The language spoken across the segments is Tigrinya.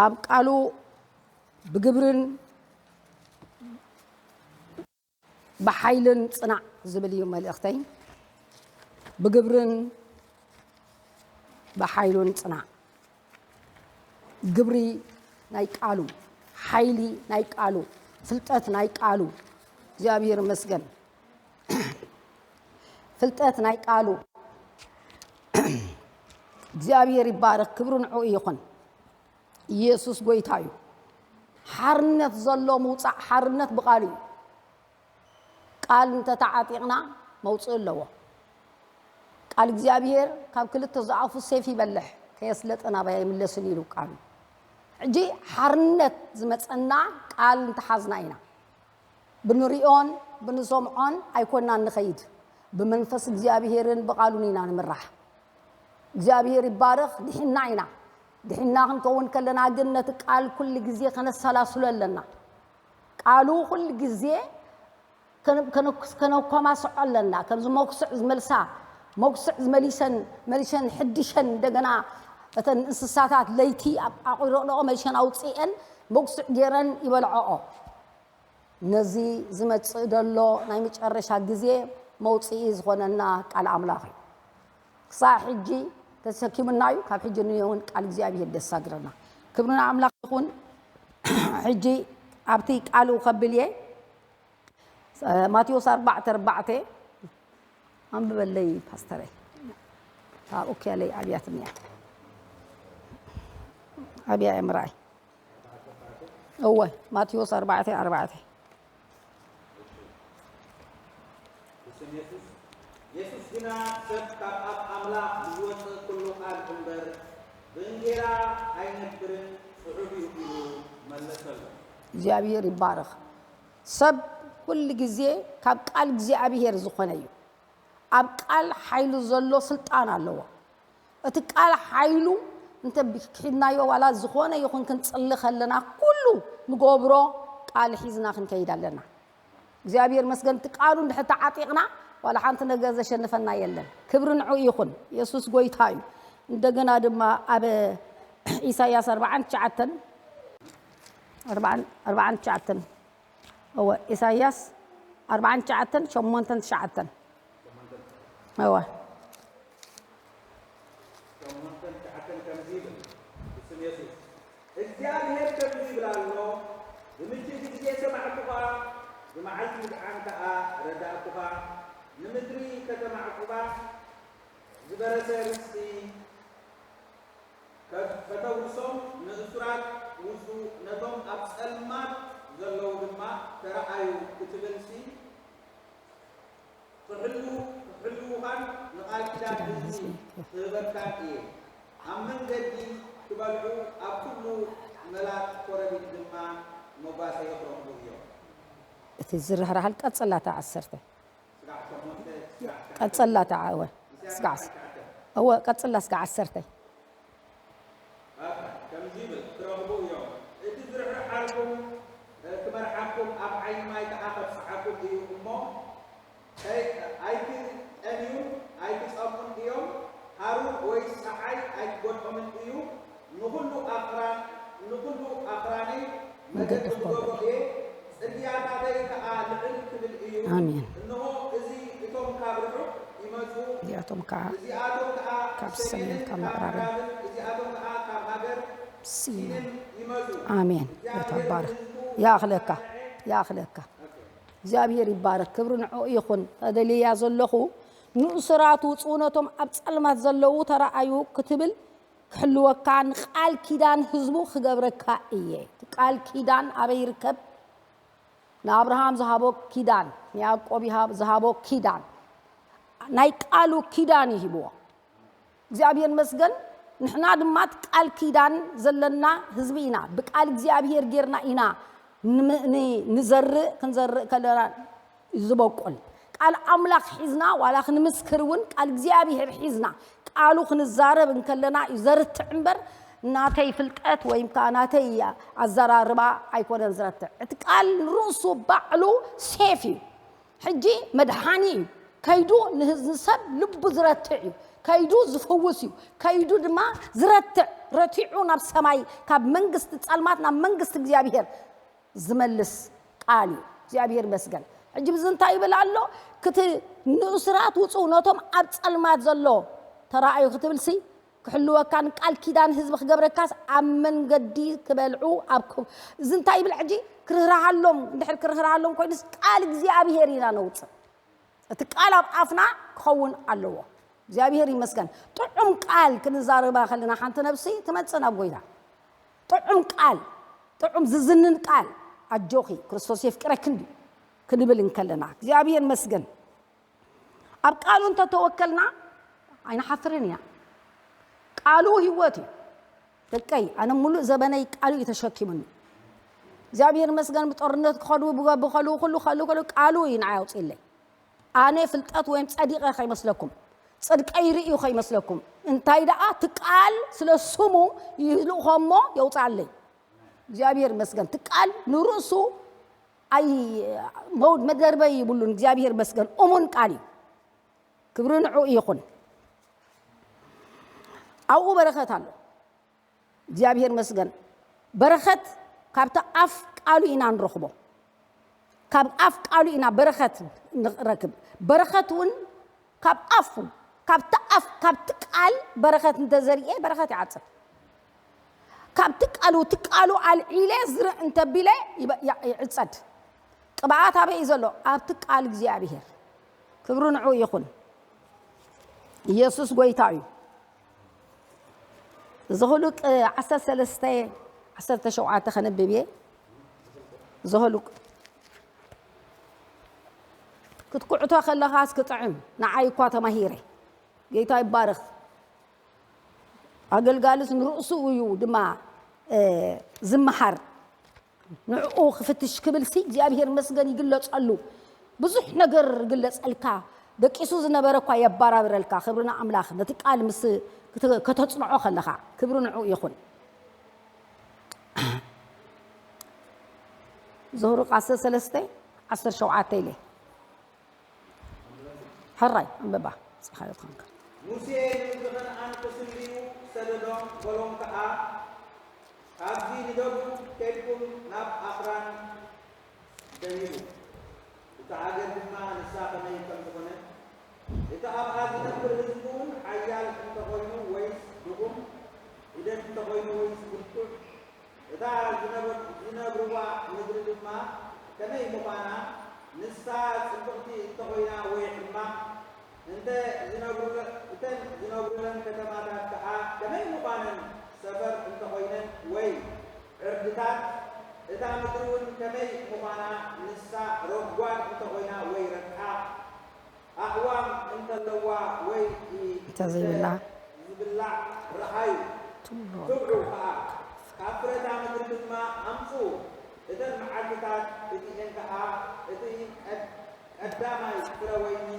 ኣብ ቃሉ ብግብርን ብሓይልን ጽናዕ ዝብል እዩ መልእኽተይ። ብግብርን ብሓይሉን ጽናዕ። ግብሪ ናይ ቃሉ፣ ሓይሊ ናይ ቃሉ፣ ፍልጠት ናይ ቃሉ። እግዚኣብሔር ይመስገን። ፍልጠት ናይ ቃሉ። እግዚኣብሔር ይባረክ፣ ክብሪ ንዕኡ ይኹን። ኢየሱስ ጎይታ እዩ። ሓርነት ዘሎ ምውጻእ ሓርነት ብቃሉ እዩ። ቃል እንተተዓጢቕና መውጽኢ ኣለዎ። ቃል እግዚኣብሔር ካብ ክልተ ዝኣፉ ሴፍ ይበልሕ፣ ከየስለጠ ናባይ ኣይምለስን ኢሉ ቃሉ። ሕጂ ሓርነት ዝመጸና ቃል እንተሓዝና ኢና። ብንሪኦን ብንሰምዖን ኣይኮናን ንኸይድ፣ ብመንፈስ እግዚኣብሔርን ብቃሉን ኢና ንምራሕ። እግዚኣብሔር ይባረኽ። ድሒና ኢና። ድሒና ክንከውን ከለና ግን ነቲ ቃል ኩሉ ግዜ ከነሰላስሎ ኣለና። ቃሉ ኩሉ ግዜ ከነ- ከነ- ከነኮማስዖ ኣለና። ከምዚ መኩስዕ ዝመልሳ፣ መኩስዕ ዝመሊሰን መሊሸን ሕድሸን፣ እንደገና እተን እንስሳታት ለይቲ ኣብ ኣቑረንኦ መሊሸን ኣውፅኤን መኩስዕ ገይረን ይበልዐኦ። ነዚ ዝመጽእ ዘሎ ናይ መጨረሻ ግዜ መውጽኢ ዝኾነና ቃል ኣምላኽ እዩ። ክሳዕ ሕጂ ተሰኪሙና እዩ። ካብ ሕጂ ንየውን ቃል እግዚኣብሔር ደሳግረና። ክብሪ ንኣምላኽ ይኹን። ሕጂ ኣብቲ ቃሉ ከብል እየ። ማቴዎስ ኣርባዕተ ኣርባዕተ ኣንብበለይ ፓስተረይ። ኣብኡ ክያለይ ኣብያትም እያ። ኣብያ እየ ምርኣይ። እወ፣ ማቴዎስ ኣርባዕተ ኣርባዕተ። ብስም የሱስ። የሱስ ግና፣ ሰብ ካብ ኣፍ ኣምላኽ ብዝወጽእ ኩሉ ቃል እምበር ብእንጌራ ኣይነብርን፣ ጽሑፍ እዩ ኢሉ መለሰሉ። እግዚኣብሔር ይባረኽ። ሰብ ኩሉ ግዜ ካብ ቃል እግዚኣብሔር ዝኾነ እዩ። ኣብ ቃል ሓይሉ ዘሎ ስልጣን ኣለዎ። እቲ ቃል ሓይሉ እንተ ሒዝናዮ ዋላ ዝኾነ ይኹን ክንጽሊ ከለና ኩሉ ንገብሮ ቃል ሒዝና ክንከይድ ኣለና። እግዚኣብሔር መስገን እቲ ቃሉ እንድሕር ተዓጢቕና ዋላ ሓንቲ ነገር ዘሸንፈና የለን። ክብሪ ንዑ ይኹን። የሱስ ጎይታ እዩ። እንደገና ድማ ኣብ ኢሳያስ ኣርባዓን ትሽዓተን ኣርባዓን ትሽዓተን እወ ኢሳያስ ኣርባዓን ትሽዓተን ሸሞንተን ትሽዓተን እወ ሸሞንተን ትሽዓተን ከምዚ ይብል ብስም የሱስ እግዚኣብሔር ከምዚ ይብል ኣሎ ብምሽት ግዜ ሰማዕኩኻ ብመዓልቲ ምድዓን ከኣ ረዳእኩኻ ንምድሪ ከተማ ዕቁባ ዝበረሰ ርስቲ ከተውርሶም ንእሱራት ውጹ ነቶም ኣብ ጸልማት ዘለዉ ድማ ተረኣዩ ክትብልሲ ክሕልውኻን ንቓል ኪዳን ህዝቢ ክህበካን እየ። ኣብ መንገዲ ክበልዑ ኣብ ኩሉ መላት ኮረቢት ድማ መጓሰዪ ክረኽቡ እዮም። እቲ ዝርህራሃል ቀጽላ እታ ዓሰርተ። ስጋዕ ሸሞንተ፣ ስጋዕ ትሽዓተ፣ ቀጽላ እታ እወ ስጋዕ ዓስ- እወ ቀጽላ ስጋዕ ዓሰርተ። ከምዚ ይብል ክረኽቡ እዮም። እቲ ዝርሕርሓልኩም ክመርሓኩም ኣብ ዓይኒ ማይ ከኣ ከብጽሓኩም እዩ እሞ ኣይትጠምዩን ኣይትጸምኡን እዮም። ሃሩር ወይ ጸሓይ ኣይክጎድኦምን እዩ። ንኹሉ ኣኽራን ንኹሉ ኣኽራነይ መገዲ ክገብሮ እየ። ጽርግያታተይ ከኣ ልዕል ክብል እዩ። ኣሜን። እንሆ እዚ እቶም ካብ ርሑቕ ይመጹ፣ እዚኣቶም ከኣ እዚኣቶም ከኣ ካብ ሰሜን ካብ ምዕራብን ምዕራብን፣ እዚኣቶም ከኣ ካብ ሃገር ሲን ሲንን ይመጹ። ኣሜን። ጌታ ይባረክ። ይኣኽለካ፣ ይኣኽለካ። እግዚኣብሔር ይባረክ። ክብሪ ንዕኡ ይኹን። ተደልያ ዘለኹ ንእሱራት ውጽኡ ነቶም ኣብ ጸልማት ዘለዉ ተረኣዩ ክትብል ክሕልወካ ንቃል ኪዳን ህዝቡ ክገብረካ እየ። እቲ ቃል ኪዳን ኣበይ ይርከብ? ንኣብርሃም ዝሃቦ ኪዳን፣ ንያዕቆብ ዝሃቦ ኪዳን፣ ናይ ቃሉ ኪዳን እዩ ሂብዎ። እግዚኣብሔር መስገን። ንሕና ድማ ቃል ኪዳን ዘለና ህዝቢ ኢና። ብቃል እግዚኣብሔር ጌርና ኢና ንዘርእ፣ ክንዘርእ ከለና ዝበቁል ቃል ኣምላኽ ሒዝና ዋላ ክንምስክር እውን ቃል እግዚኣብሔር ሒዝና ቃሉ ክንዛረብ እንከለና እዩ ዘርትዕ እምበር ናተይ ፍልጠት ወይም ከዓ ናተይ ኣዘራርባ ኣይኮነን ዝረትዕ። እቲ ቃል ርእሱ ባዕሉ ሴፍ እዩ። ሕጂ መድሓኒ እዩ። ከይዱ ንህዝቢ ሰብ ልቡ ዝረትዕ እዩ። ከይዱ ዝፍውስ እዩ። ከይዱ ድማ ዝረትዕ፣ ረቲዑ ናብ ሰማይ፣ ካብ መንግስቲ ጸልማት ናብ መንግስቲ እግዚኣብሔር ዝመልስ ቃል እዩ። እግዚኣብሔር ይመስገን። ሕጂ ብዚ እንታይ ይብል ኣሎ? ክቲ ንእሱራት ውፁ፣ ነቶም ኣብ ጸልማት ዘሎ ተራእዩ ክትብል ሲ ክሕልወካን ቃል ኪዳን ህዝቢ ክገብረካስ ኣብ መንገዲ ክበልዑ ኣብ ክብ-፣ እዚ እንታይ ይብል ሕጂ? ክርህርሃሎም፣ እንድሕር ክርህርሃሎም ኮይኑስ ቃል እግዚኣብሔር ኢና ነውፅእ። እቲ ቃል ኣብ ኣፍና ክኸውን ኣለዎ። እግዚኣብሔር ይመስገን። ጥዑም ቃል ክንዛረባ ከለና ሓንቲ ነብሲ ትመጽእ ናብ ጎይታ። ጥዑም ቃል፣ ጥዑም ዝዝንን ቃል፣ ኣጆኺ ክርስቶስ የፍቅረኪ እንዲ ክንብል እንከለና እግዚኣብሔር ይመስገን። ኣብ ቃሉ እንተተወከልና ኣይንሓፍርን ኢና። ቃሉ ህይወት እዩ። ደቀይ፣ ኣነ ሙሉእ ዘበነይ ቃሉ እዩ ተሸኪሙኒ። እግዚኣብሔር ይመስገን። ብጦርነት ክኸዱ ብገ-፣ ብኸሉ ኩሉ ከሉ ከሉ ቃሉ እዩ ንዓይ ኣውፅለይ። ኣነ ፍልጠት ወይም ጸዲቐ ከይመስለኩም፣ ጽድቀይ ርእዩ ከይመስለኩም። እንታይ ደኣ እቲ ቃል ስለ ስሙ ይልእኾ እሞ የውፅኣለይ። እግዚኣብሔር ይመስገን። እቲ ቃል ንርእሱ ኣይ መውድ መደርበይ ይብሉን። እግዚኣብሔር ይመስገን። እሙን ቃል እዩ። ክብሪ ንዑ ይኹን። ኣብኡ በረኸት ኣሎ። እግዚኣብሔር መስገን። በረኸት ካብቲ ኣፍ ቃሉ ኢና ንረኽቦ። ካብ ኣፍ ቃሉ ኢና በረኸት ንረክብ። በረኸት እውን ካብ ኣፉ፣ ካብቲ ኣፍ፣ ካብቲ ቃል በረኸት እንተዘሪኤ በረኸት ይዓጽድ። ካብቲ ቃሉ፣ እቲ ቃሉ ኣልዒለ ዝርእ እንተቢለ ይበ-፣ ያ-፣ ይዕጸድ። ቅብኣት ኣበይ እዩ ዘሎ? ኣብቲ ቃል እግዚኣብሔር። ክብሪ ንዑ ይኹን። ኢየሱስ ጎይታ እዩ። ዘሁሉቅ ዓሰርተ ሰለስተ፣ ዓሰርተ ሸውዓተ ከነብብ እየ። ዘሁሉቅ ክትኩዕቶ ከለኻስ ክጥዕም፣ ንዓይ እኳ ተማሂረ። ጌታ ይባረኽ። ኣገልጋልስ ንርእሱ እዩ ድማ፣ እ፣ ዝመሃር። ንዕኡ ክፍትሽ ክብል ሲ እግዚኣብሔር መስገን ይግለጸሉ። ብዙሕ ነገር ይግለጸልካ። ደቂሱ ዝነበረ እኳ የባራብረልካ። ክብሪ ንኣምላኽ። ነቲ ቃል ምስ ክተ-፣ ከተጽንዖ ከለኻ፣ ክብሪ ንዕኡ ይኹን። ዘሁሩቕ ዓሰርተ ሰለስተ፣ ዓሰርተ ሸውዓተ ኢለ። ሕራይ ኣንብባ፣ ጽሓዮ ትኾንካ። ሙሴ ንምድሪ ከነኣን ክስልዩ ሰደዶም፣ በሎም ከኣ፣ ካብዚ ንደቡብ ኬድኩም ናብ ኣኽራን ደይቡ፣ እታ ሃገር ድማ ንሳ ከመይ ከም ዝኾነት፣ እቲ ኣብኣ ዝነብር ህዝቢ እውን ሓያል እንተኾይኑ ወይስ ድኹም፣ ህደት እንተኾይኑ ወይስ ብርቱዕ፣ እታ ዝነብ-፣ ዝነብርዋ ምድሪ ድማ ከመይ ምዃና፣ ንሳ ጽብቕቲ እንተኾይና ወይ ሕማቕ፣ እንተ ዝነብሩለ-፣ እተን ዝነብሩለን ከተማታት ከኣ ከመይ ምዃነን፣ ሰፈር እንተኾይነን ወይ ዕርድታት፣ እታ ምድሪ እውን ከመይ ምዃና፣ ንሳ ረጓድ እንተኾይና ወይ ረቃቕ፣ ኣእዋም እንተለዋ ወይ እንተ ዘይብላ፣ ዝብላዕ ረኣዩ። ትብሎ። ትብዑ ከኣ ካብ ፍረ እታ ምድሪ ድማ ኣምጽኡ። እተን መዓልትታት እቲኤን ከኣ እቲ ቀድ-፣ ቀዳማይ ፍረ ወይኒ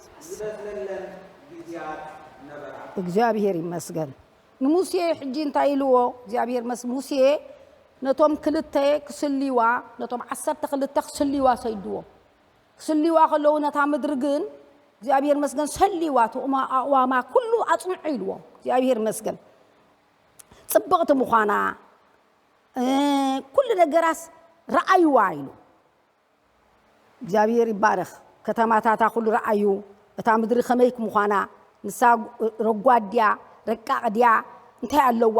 ዝበስለለን ግዜያት ነበራ። እግዚኣብሔር ይመስገን። ንሙሴ ሕጂ እንታይ ኢልዎ እግዚኣብሔር? መስ-፣ ሙሴ ነቶም ክልተ ክስልይዋ፣ ነቶም ዓሰርተ ክልተ ክስልይዋ ሰይድዎም። ክስልይዋ ከለዉ ነታ ምድሪ ግን እግዚኣብሔር መስገን ሰልይዋ፣ እቲ እማ-፣ ኣእዋማ ኩሉ ኣጽንዑ ኢልዎም። እግዚኣብሔር መስገን። ጽብቕቲ ምዃና፣ እ፣ ኩሉ ነገራስ ረኣይዋ ኢሉ። እግዚኣብሔር ይባረኽ። ከተማታታ ኩሉ ረኣዩ። እታ ምድሪ ከመይ ምዃና፣ ንሳ ረጓድ ድያ፣ ረቃቕ ድያ፣ እንታይ ኣለዋ፣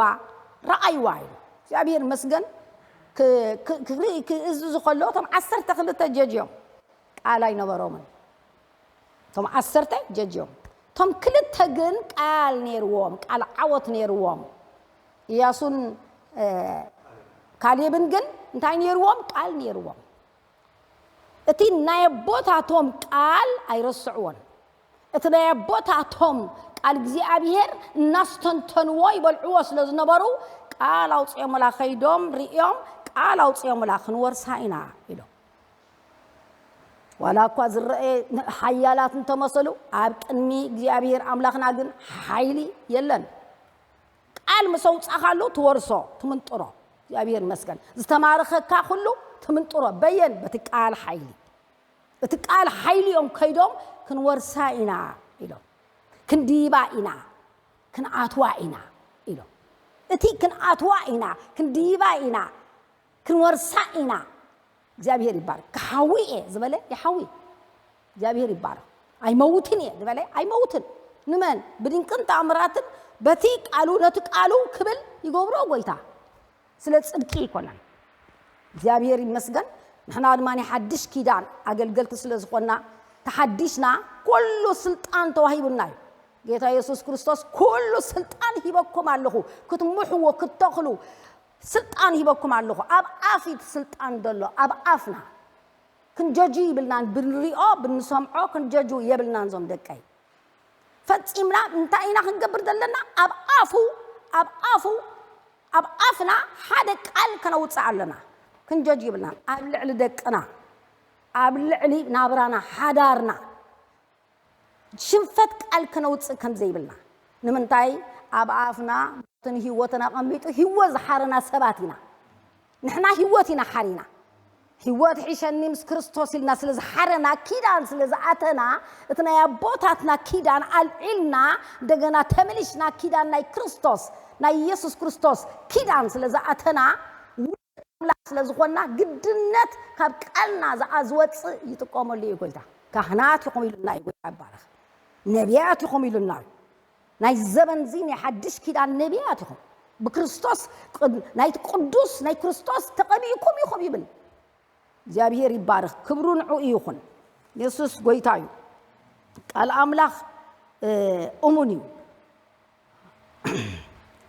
ረኣይዋ ኢሉ። እግዚኣብሔር መስገን። ክ-፣ ክ-፣ ክርኢ-፣ ክእዝዝ ከሎ እቶም ዓሰርተ ክልተ ጀጅዮም። ቃል ኣይነበሮምን። እቶም ዓሰርተ ጀጅዮም። እቶም ክልተ ግን ቃል ነይርዎም፣ ቃል ዓወት ነይርዎም። ኢያሱን፣ እ፣ ካሌብን ግን እንታይ ነይርዎም? ቃል ነይርዎም። እቲ ናይ ኣቦታቶም ቃል ኣይረስዕዎን። እቲ ናይ ኣቦታቶም ቃል እግዚኣብሔር እናስተንተንዎ ይበልዕዎ ስለ ዝነበሩ፣ ቃል ኣውፅኦምላ፣ ከይዶም ርእዮም ቃል ኣውፅኦምላ፣ ክንወርሳ ኢና ኢሎም። ዋላ እኳ ዝረአ ሓያላት እንተመሰሉ፣ ኣብ ቅድሚ እግዚኣብሔር ኣምላኽና ግን ሓይሊ የለን። ቃል ምስ ኣውጻኻሉ ትወርሶ፣ ትምንጥሮ። እግዚኣብሔር ይመስገን። ዝተማረኸካ ኩሉ ትምንጥሮ። በየን? በቲ ቃል ሓይሊ። እቲ ቃል ሓይሊ እዮም ከይዶም ክንወርሳ ኢና ኢሎም። ክንድይባ ኢና፣ ክንኣትዋ ኢና ኢሎም። እቲ ክንኣትዋ ኢና፣ ክንድይባ ኢና፣ ክንወርሳ ኢና። እግዚኣብሔር ይባረክ። ክሓዊ እየ ዝበለ ይሓዊ። እግዚኣብሔር ይባረክ። ኣይመውትን እየ ዝበለ ኣይመውትን። ንመን? ብድንቅን ተኣምራትን በቲ ቃሉ፣ ነቲ ቃሉ ክብል ይገብሮ ጎይታ። ስለ ጽድቂ ኣይኮነን። እግዚኣብሔር ይመስገን። ንሕና ድማ ናይ ሓድሽ ኪዳን ኣገልገልቲ ስለ ዝኾንና፣ ተሓዲሽና፣ ኩሉ ስልጣን ተዋሂቡና እዩ። ጌታ የሱስ ክርስቶስ፣ "ኩሉ ስልጣን ሂበኩም ኣለኹ፣ ክትምሕዎ፣ ክትተኽሉ ስልጣን ሂበኩም ኣለኹ." ኣብ ኣፍ እቲ ስልጣን ዘሎ፣ ኣብ ኣፍና። ክንጀጁ ይብልናን፣ ብንሪኦ፣ ብንሰምዖ ክንጀጁ የብልናን። እዞም ደቀይ፣ ፈጺምና እንታይ ኢና ክንገብር ዘለና? ኣብ ኣፉ፣ ኣብ ኣፉ፣ ኣብ ኣፍና ሓደ ቃል ከነውጽእ ኣለና። ክንጀጁ ይብልናን። ኣብ ልዕሊ ደቅና፣ ኣብ ልዕሊ ናብራና፣ ሓዳርና፣ ሽንፈት ቃል ከነውጽእ ከም ዘይብልና። ንምንታይ? ኣብ ኣፍና ሞትን ህይወትን ኣቐሚጡ ህይወት ዝሓረና ሰባት ኢና። ንሕና ህይወት ኢና ሓሪና። ህይወት ሒሸኒ ምስ ክርስቶስ ኢልና ስለ ዝሓረና፣ ኪዳን ስለ ዝኣተና፣ እቲ ናይ ኣቦታትና ኪዳን ኣልዒልና፣ እንደገና ተመሊሽና ኪዳን ናይ ክርስቶስ፣ ናይ ኢየሱስ ክርስቶስ ኪዳን ስለ ዝኣተና፣ ኣምላኽ ስለ ዝኾንና፣ ግድነት ካብ ቃልና ዝኣ-፣ ዝወጽእ ይጥቀመሉ እዩ ጎይታ። ካህናት ኢኹም ኢሉና እዩ ጎይታ ይባረኽ። ነቢያት ኢኹም ኢሉና እዩ። ናይ ዘበን እዚ ናይ ሓድሽ ኪዳን ነቢያት ኢኹም። ብክርስቶስ ቅድ-፣ ናይቲ ቅዱስ ናይ ክርስቶስ ተቐቢእኩም ኢኹም ይብል። እግዚኣብሔር ይባረኽ። ክብሩ ንዕኡ ይኹን። የሱስ ጎይታ እዩ። ቃል ኣምላኽ፣ እ፣ እሙን እዩ።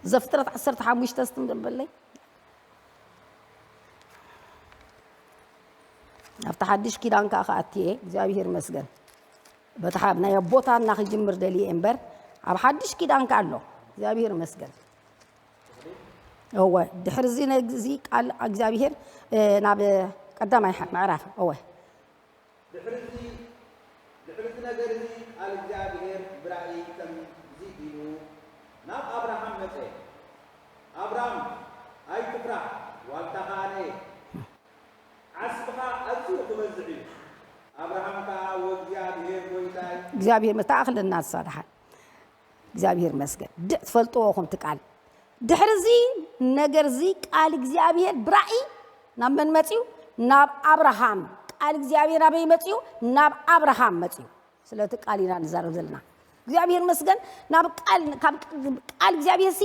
ዘፍጥረት ዓሰርተ ሓሙሽተ እስቲ ንበለይ። ኣብቲ ሓድሽ ኪዳን ከኣ ክኣቲ እየ። እግዚኣብሔር ይመስገን። በቲ ሓ-፣ ናይ ኣቦታትና ክጅምር ደልየ እምበር፣ ኣብ ሓድሽ ኪዳን ከኣ ኣሎ። እግዚኣብሔር ይመስገን። እወ፣ ድሕሪ እዚ ነዚ ቃል እግዚኣብሔር፣ እ፣ ናብ ቀዳማይ ሓ-፣ ምዕራፍ፣ እወ። ድሕሪ እዚ፣ ድሕሪ እዚ ነገር እዚ ቃል እግዚኣብሔር ብራእይ ከምዚ ኢሉ ናብ ኣብርሃም መጸ። ኣብራም፣ ኣይትፍራሕ፣ ዋልታኻ ኣነ እየ። ዓስብኻ ኣዝዩ ክበዝሕ እዩ። ኣብርሃም ከኣ፣ ወእግዚኣብሔር ጐይታይ፣ እግዚኣብሔር መተኣኽለና ዝሳድሓ። እግዚኣብሔር ይመስገን። ድ-፣ ትፈልጥዎ ኢኹም እቲ ቃል። ድሕሪ እዚ ነገር እዚ ቃል እግዚኣብሔር ብራእይ ናብ መን መጺኡ? ናብ ኣብርሃም። ቃል እግዚኣብሔር ናበይ መጺኡ? ናብ ኣብርሃም መጺኡ። ስለ እቲ ቃል ኢና ንዛረብ ዘለና። እግዚኣብሔር ይመስገን። ናብ ቃል፣ ካብ ቃል እግዚኣብሔር ሲ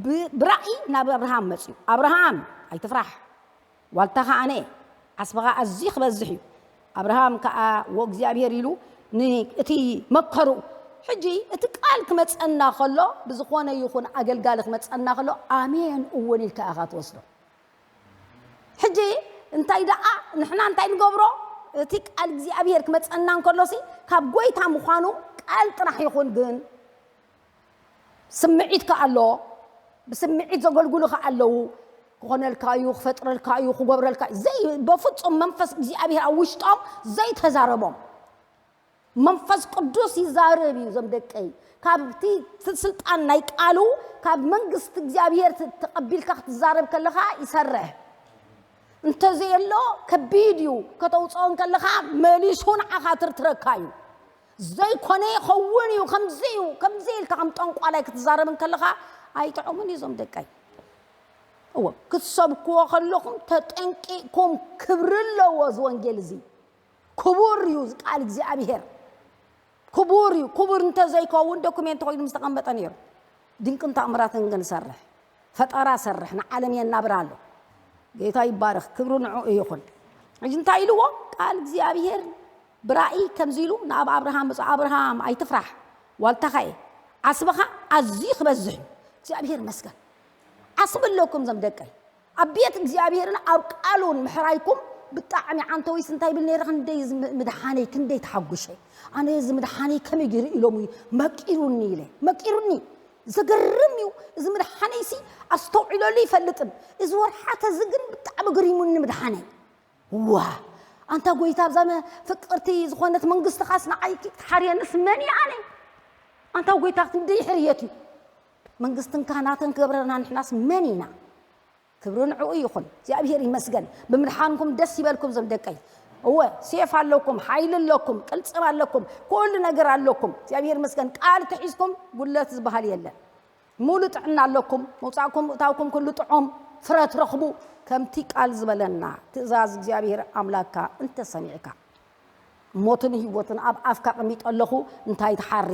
ብ-፣ ብራእይ ናብ ኣብርሃም መጺኡ። ኣብርሃም ኣይትፍራሕ። ዋልታኻ ኣነ እየ፣ ዓስብኻ ኣዝዩ ክበዝሕ እዩ። ኣብርሃም ከኣ ወእግዚኣብሔር ኢሉ ን-፣ እቲ መከሩ። ሕጂ እቲ ቃል ክመጸና ከሎ፣ ብዝኾነ ይኹን ኣገልጋሊ ክመጸና ከሎ፣ ኣሜን እውን ኢልካ ኢኻ ትወስዶ። ሕጂ እንታይ ደኣ ንሕና እንታይ ንገብሮ? እቲ ቃል እግዚኣብሔር ክመጸና እንከሎሲ ካብ ጎይታ ምዃኑ ቃል ጥራሕ ይኹን ግን ስምዒት ከኣ ኣሎ፣ ብስምዒት ዘገልግሉ ከኣ ኣለዉ። ክኾነልካ እዩ፣ ክፈጥረልካ እዩ፣ ክገብረልካ እዩ። ዘይ-፣ በፍጹም መንፈስ እግዚኣብሔር ኣብ ውሽጦም ዘይተዛረቦም። መንፈስ ቅዱስ ይዛረብ እዩ፣ እዞም ደቀይ። ካብቲ ስልጣን ናይ ቃሉ፣ ካብ መንግስቲ እግዚኣብሔር ት-፣ ተቐቢልካ ክትዛረብ ከለኻ ይሰርሕ። እንተዘየሎ ከቢድ እዩ፣ ከተውፅኦ እንከለኻ መሊሱ ንዓኻ ትርትረካ እዩ። ዘይኮነ ይኸውን እዩ፣ ከምዚ እዩ፣ ከምዚ ኢልካ ከም ጠንቋላይ ክትዛረብ እንከለኻ ኣይጥዑምን እዩ እዞም ደቀይ። እወ፣ ክትሰብክዎ ከለኹም ተጠንቂቕኩም፣ ክብሪ ኣለዎ እዚ ወንጌል እዚ። ክቡር እዩ እዚ ቃል እግዚኣብሔር። ክቡር እዩ። ክቡር እንተዘይከውን ዶኩሜንት ኮይኑ ምስተቐመጠ ነይሩ። ድንቅን ተኣምራትን ግን ሰርሕ። ፈጠራ ሰርሕ፣ ንዓለም የናብር ኣሎ። ጌታ ይባረኽ፣ ክብሩ ንዕኡ ይኹን። ሕጂ እንታይ ኢልዎ? ቃል እግዚኣብሔር ብራእይ ከምዚ ኢሉ ንኣብ ኣብርሃም መጽ-፣ ኣብርሃም ኣይትፍራሕ፣ ዋልታኻ እየ፣ ዓስብኻ ኣዝዩ ክበዝሕ እዩ። እግዚኣብሔር ይመስገን። ዓስቢ ኣለኩም እዞም ደቀይ። ኣብ ቤት እግዚኣብሔርን ኣብ ቃሉን ምሕራይኩም ብጣዕሚ ዓንተወይስ እንታይ ይብል ነይረ? ክንደይ እዚ ም-፣ ምድሓነይ፣ ክንደይ ተሓጉሸ። ኣነ እዚ ምድሓነይ ከመይ ገይሩ ኢሎም እዩ መቂሩኒ ኢለ። መቂሩኒ። ዘገርም እዩ። እዚ ምድሓነይሲ ኣስተውዒለሉ ይፈልጥን። እዚ ወርሓት እዚ ግን ብጣዕሚ ገሪሙኒ ምድሓነይ። ዋ! ኣንታ ጎይታ፣ ኣብዛ መ-፣ ፍቅርቲ ዝኾነት መንግስትኻስ ንዓይ ክትሓርየንስ መን እየ ኣነ? ኣንታ ጎይታ፣ ክንደይ ሕርየት እዩ። መንግስትን ካህናትን ክገብረና ንሕናስ መን ኢና? ክብሪ ንዕኡ ይኹን። እግዚኣብሔር ይመስገን። ብምድሓንኩም ደስ ይበልኩም እዞም ደቀይ። እወ፣ ሴፍ ኣለኩም፣ ሓይሊ ኣለኩም፣ ቅልጽም ኣለኩም፣ ኩሉ ነገር ኣለኩም። እግዚኣብሔር ይመስገን። ቃል ተሒዝኩም ጉድለት ዝበሃል የለን። ሙሉ ጥዕና ኣለኩም። መውጻእኩም ምእታውኩም ኩሉ ጥዑም፣ ፍረ ትረኽቡ። ከምቲ ቃል ዝበለና ትእዛዝ እግዚኣብሔር ኣምላክካ እንተሰሚዕካ፣ ሞትን ህይወትን ኣብ ኣፍካ ኣቐሚጠ ኣለኹ። እንታይ ትሓሪ?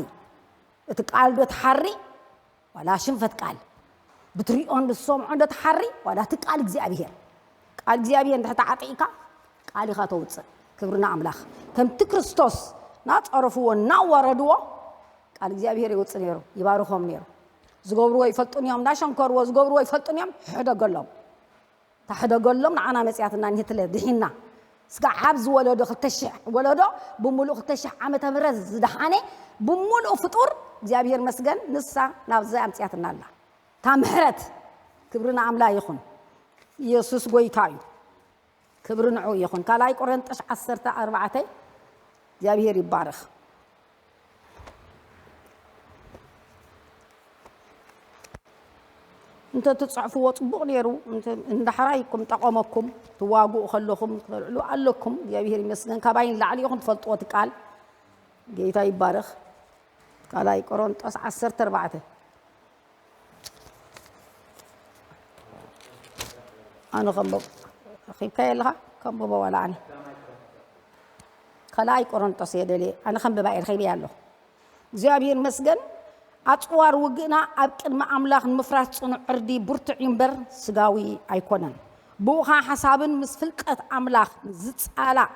እቲ ቃል ዶ ትሓሪ? ዋላ ሽንፈት ቃል? ብትሪኦን ብትሰምዖን ዶ ትሓሪ? ዋላ እቲ ቃል እግዚኣብሔር? ቃል እግዚኣብሔር እንድሕር ተዓጢቕካ ቃል ኢኻ ተውፅእ። ክብሪ ንኣምላኽ። ከምቲ ክርስቶስ እናፀረፍዎ እናዋረድዎ ቃል እግዚኣብሔር የውፅእ ነይሩ፣ ይባርኾም ነይሩ። ዝገብርዎ ይፈልጡን እዮም፣ እናሸንከርዎ ዝገብርዎ ይፈልጡን እዮም። ሕደገሎም፣ ታሕደገሎም። ንዓና መፅያትና እኒህትለ ድሒና። ስጋብ ዝወለዶ ክልተ ሽሕ ወለዶ፣ ብምሉእ ክልተ ሽሕ ዓመተ ምህረት ዝደሓነ ብምሉእ ፍጡር እግዚኣብሔር መስገን፣ ንሳ ናብዚ ኣምፅያትና ኣላ። እታ ምሕረት። ክብሪ ንኣምላ ይኹን። ኢየሱስ ጎይታ እዩ። ክብሪ ንዑ ይኹን። ካልኣይ ቆረንጦስ ዓሰርተ ኣርባዕተ። እግዚኣብሔር ይባረኽ። እንተ ትጽሕፍዎ ጽቡቕ ነይሩ። እንተ-፣ እንዳሕራይ እኩም ጠቐመኩም፣ ትዋግኡ ከለኹም፣ ክተልዕሉ ኣለኩም። እግዚኣብሔር ይመስገን። ካባይ ንላዕሊ ኢኹም ትፈልጥዎ እቲ ቃል። ጌታ ይባረኽ። ካልኣይ ቆሮንጦስ ዓሰርተ ኣርባዕተ። ኣነ ከንብብ፣ ረኺብካዮ ኣለኻ? ከንብቦ ዋላ ኣነ። ካልኣይ ቆሮንጦስ እየ ደልየ። ኣነ ከንብባ እየ፣ ረኺበያ ኣለኹ። እግዚኣብሔር ይመስገን። ኣጽዋር ውግእና ኣብ ቅድሚ ኣምላኽ ንምፍራስ ጽኑዕ ዕርዲ ብርቱዕ እዩ እምበር ስጋዊ ኣይኮነን። ብኡ ኸዓ ሓሳብን ምስ ፍልጠት ኣምላኽ ዝጻላእ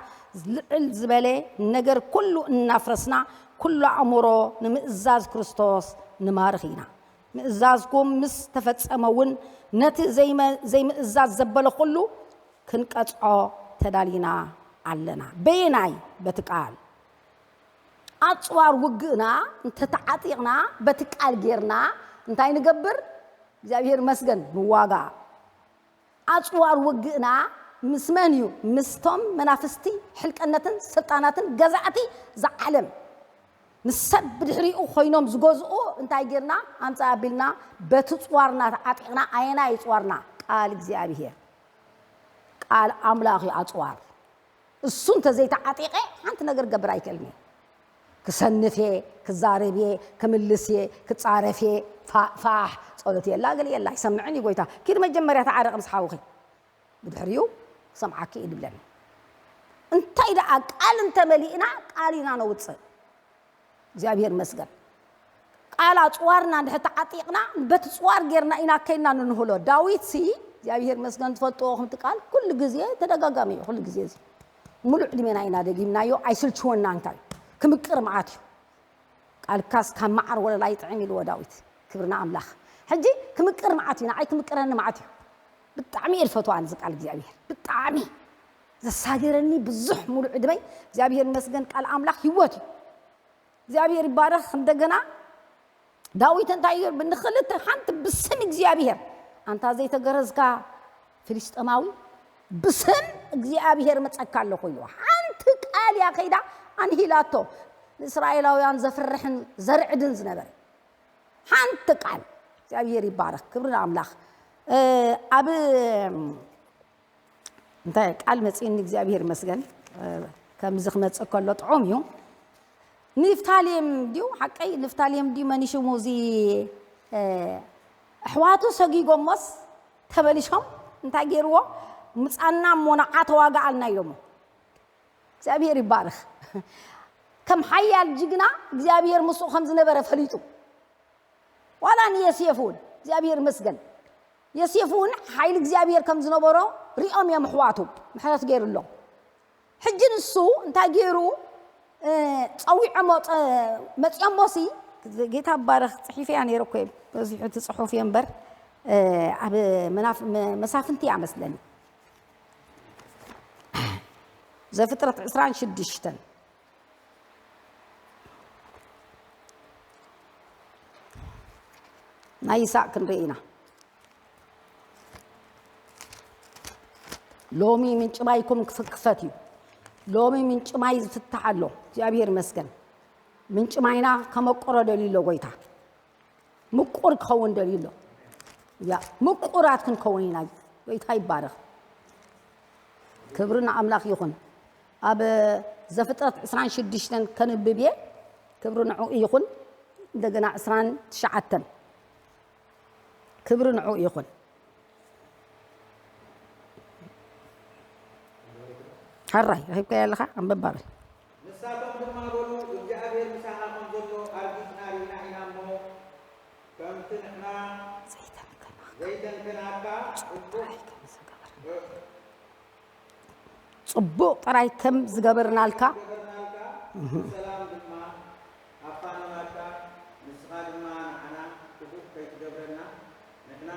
ልዕል ዝበለ ነገር ኩሉ እናፍረስና፣ ኩሉ ኣእምሮ ንምእዛዝ ክርስቶስ ንማርኽ ኢና። ምእዛዝኩም ምስ ተፈጸመ እውን ነቲ ዘይመ-፣ ዘይምእዛዝ ዘበለ ኩሉ ክንቀጽዖ ተዳሊና ኣለና። በየናይ? በቲ ቃል። ኣጽዋር ውግእና እንተተዓጢቕና፣ በቲ ቃል ጌርና እንታይ ንገብር? እግዚኣብሔር መስገን ንዋጋ። ኣጽዋር ውግእና ምስ መን እዩ? ምስቶም መናፍስቲ፣ ሕልቀነትን ስልጣናትን ገዛእቲ ዝዓለም፣ ምስ ሰብ ብድሕሪኡ ኮይኖም ዝገዝኡ። እንታይ ጌርና? ኣምጻ ኣቢልና በቲ ጽዋርና ተዓጢቕና። ኣየናይ ጽዋርና? ቃል እግዚኣብሔር። ቃል ኣምላኽ እዩ ኣጽዋር። እሱ እንተዘይተዓጢቐ ሓንቲ ነገር ክገብር ኣይክእልን እየ። ክሰንፍ እየ፣ ክዛረብ እየ፣ ክምልስ እየ፣ ክጻረፍ እየ። ፋ-፣ ፋሕ፣ ጸሎት የላ፣ ገለ የላ፣ ኣይሰምዕን እዩ ጎይታ። ኪድ መጀመርያ ተዓረቕ ምስ ሓውኺ፣ ብድሕሪኡ ክሰምዓኪ እዩ ድብለኒ። እንታይ ደኣ ቃል እንተመሊእና ቃል ኢና ነውጽእ። እግዚኣብሔር ይመስገን። ቃል ኣጽዋርና እንድሕር ተዓጢቕና፣ በቲ ጽዋር ጌርና ኢና ከይና ንንህሎ። ዳዊት ሲ እግዚኣብሔር ይመስገን፣ ትፈልጥዎ ከምቲ ቃል ኩሉ ግዜ ተደጋጋሚ እዩ። ኩሉ ግዜ እዚ ሙሉእ ዕድሜና ኢና ደጊምናዮ፣ ኣይስልችወና። እንታይ ክምቅር መዓት እዩ። ቃልካስ ካብ መዓር ወለላ ይጥዕም ኢልዎ ዳዊት። ክብሪ ንኣምላኽ። ሕጂ ክምቅር መዓት እዩ፣ ንዓይ ክምቅረኒ መዓት እዩ። ብጣዕሚ እየ ዝፈትዋ ኣነ እዚ ቃል እግዚኣብሔር፣ ብጣዕሚ ዘሳገረኒ ብዙሕ ሙሉእ ዕድመይ። እግዚኣብሔር ይመስገን፣ ቃል ኣምላኽ ህይወት እዩ። እግዚኣብሔር ይባረኽ። እንደገና ዳዊት እንታይ እዩ? ንኽልተ፣ ሓንቲ ብስም እግዚኣብሔር፣ ኣንታ ዘይተገረዝካ ፍልስጤማዊ፣ ብስም እግዚኣብሔር መጸካ ኣለኹ ኢልዎ። ሓንቲ ቃል እያ ከይዳ ኣንሂላቶ፣ ንእስራኤላውያን ዘፍርሕን ዘርዕድን ዝነበረ ሓንቲ ቃል። እግዚኣብሔር ይባረኽ። ክብሪ ንኣምላኽ። እ፣ ኣብ እንታይ ቃል መጺእኒ፣ እግዚኣብሔር ይመስገን። እ፣ ከምዚ ክመጽእ ከሎ ጥዑም እዩ። ንፍታሌም ድዩ? ሓቀይ ንፍታሌም ድዩ? መን እዩ ሽሙ? እዚ፣ እ፣ ኣሕዋቱ ሰጊጎሞስ ተበሊሾም እንታይ ገይርዎ? ምጻና እሞ ንዓ ተዋግኣልና ኢሎሞ። እግዚኣብሔር ይባረኽ። ከም ሓያል ጅግና እግዚኣብሔር ምስኡ ከም ዝነበረ ፈሊጡ። ዋላ ንዮሴፍ እውን እግዚኣብሔር ይመስገን። ዮሴፍ እውን ሓይሊ እግዚኣብሔር ከም ዝነበሮ ሪኦም እዮም ኣሕዋቱ፣ ምሕረት ገይሩሎም። ሕጂ ንሱ እንታይ ገይሩ? እ፣ ጸዊዖሞ፣ ጸ-፣ መጺኦሞሲ፣ ጌታ ይባረኽ፣ ጽሒፈያ ነይረ እኮ፣ በዚሑ እቲ ጽሑፍ እየ እምበር፣ እ፣ ኣብ መናፍ-፣ መ-፣ መሳፍንቲ እያ መስለኒ። ዘፍጥረት ዕስራን ሽዱሽተን። ናይ ይስሐቅ ክንርኢ ኢና። ሎሚ ምንጪ ማይኩም ክፍ-፣ ክፈት እዩ። ሎሚ ምንጪ ማይ ዝፍታሕ ኣሎ። እግዚኣብሔር ይመስገን። ምንጪ ማይና ከመቆሮ ደልዩ ኣሎ ጎይታ። ምቁር ክኸውን ደልዩ ኣሎ። ያ፣ ምቁራት ክንከውን ኢና። ጎይታ ይባረኽ። ክብሪ ንኣምላኽ ይኹን። ኣብ ዘፍጥረት ዕስራን ሽዱሽተን ከንብብ እየ። ክብሪ ንዕኡ ይኹን። እንደገና ዕስራን ትሽዓተን። ክብሪ ንዕኡ ይኹን። ሕራይ ረኺብካዮ ኣለኻ? ኣንብብ ባበይ። ንሳቶም ድማ በሉ፣ እግዚኣብሔር ምሳኻ ከም ዘሎ ኣርጊጽና ርኢና ኢና እሞ፣ ከምቲ ንሕና ዘይተንከናካ ዘይተንከናካ ጽቡቕ ጥራይ ከም ዝገበረ። ጽቡቕ ጥራይ ከም ዝገበርናልካ። ዝገበርናልካ፣ ብሰላም ድማ ኣፋነናካ፣ ንስኻ ድማ ንዓና ክፉእ ከይትገብረና፣ ንሕና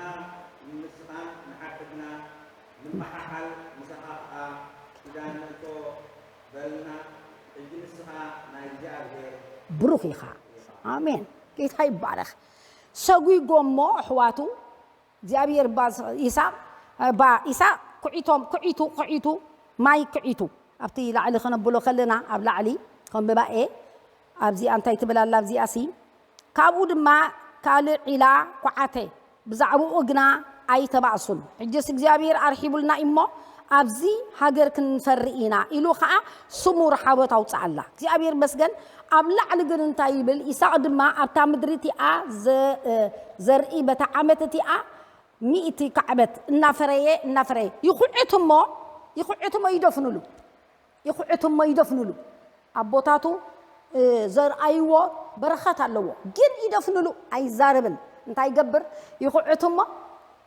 ንስኻን ንሓድሕድና ንመሓሓል፣ ምሳኻ ኸኣ ኪዳን ንእቶ በልና። ሕጂ ንስኻ ናይ እግዚኣብሔር ብሩኽ ኢኻ። ኣሜን። ጌታ ይባረኽ። ሰጒጎሞ ኣሕዋቱ እግዚኣብሔር ባ ኢሳቅ ባ ኢሳቅ ኩዒቶም ኩዒቱ ኩዒቱ ማይ ኩዒቱ ኣብቲ ላዕሊ ከነብሎ ከለና ኣብ ላዕሊ ከም ብባኤ ኣብዚኣ እንታይ ትብል ኣላ ኣብዚኣ ሲ ካብኡ ድማ ካልእ ዒላ ኩዓተ ብዛዕባኡ ግና ኣይተባእሱን። ሕጅስ እግዚኣብሔር ኣርሒቡልና እሞ ኣብዚ ሃገር ክንፈሪ ኢና ኢሉ ኸዓ ስሙ ርሓቦት ኣውፅኣላ። እግዚኣብሔር መስገን። ኣብ ላዕሊ ግን እንታይ ይብል? ኢሳቅ ድማ ኣብታ ምድሪ እቲኣ ዘርኢ በታ ዓመት እቲኣ ሚእቲ ካዕበት እናፈረየ እናፈረየ ይኹዕት እሞ ይኹዕት እሞ ይደፍኑሉ። ይኹዕት እሞ ይደፍኑሉ። ኣቦታቱ ዘርኣይዎ በረኸት ኣለዎ፣ ግን ይደፍኑሉ። ኣይዛረብን። እንታይ ይገብር? ይኹዕት እሞ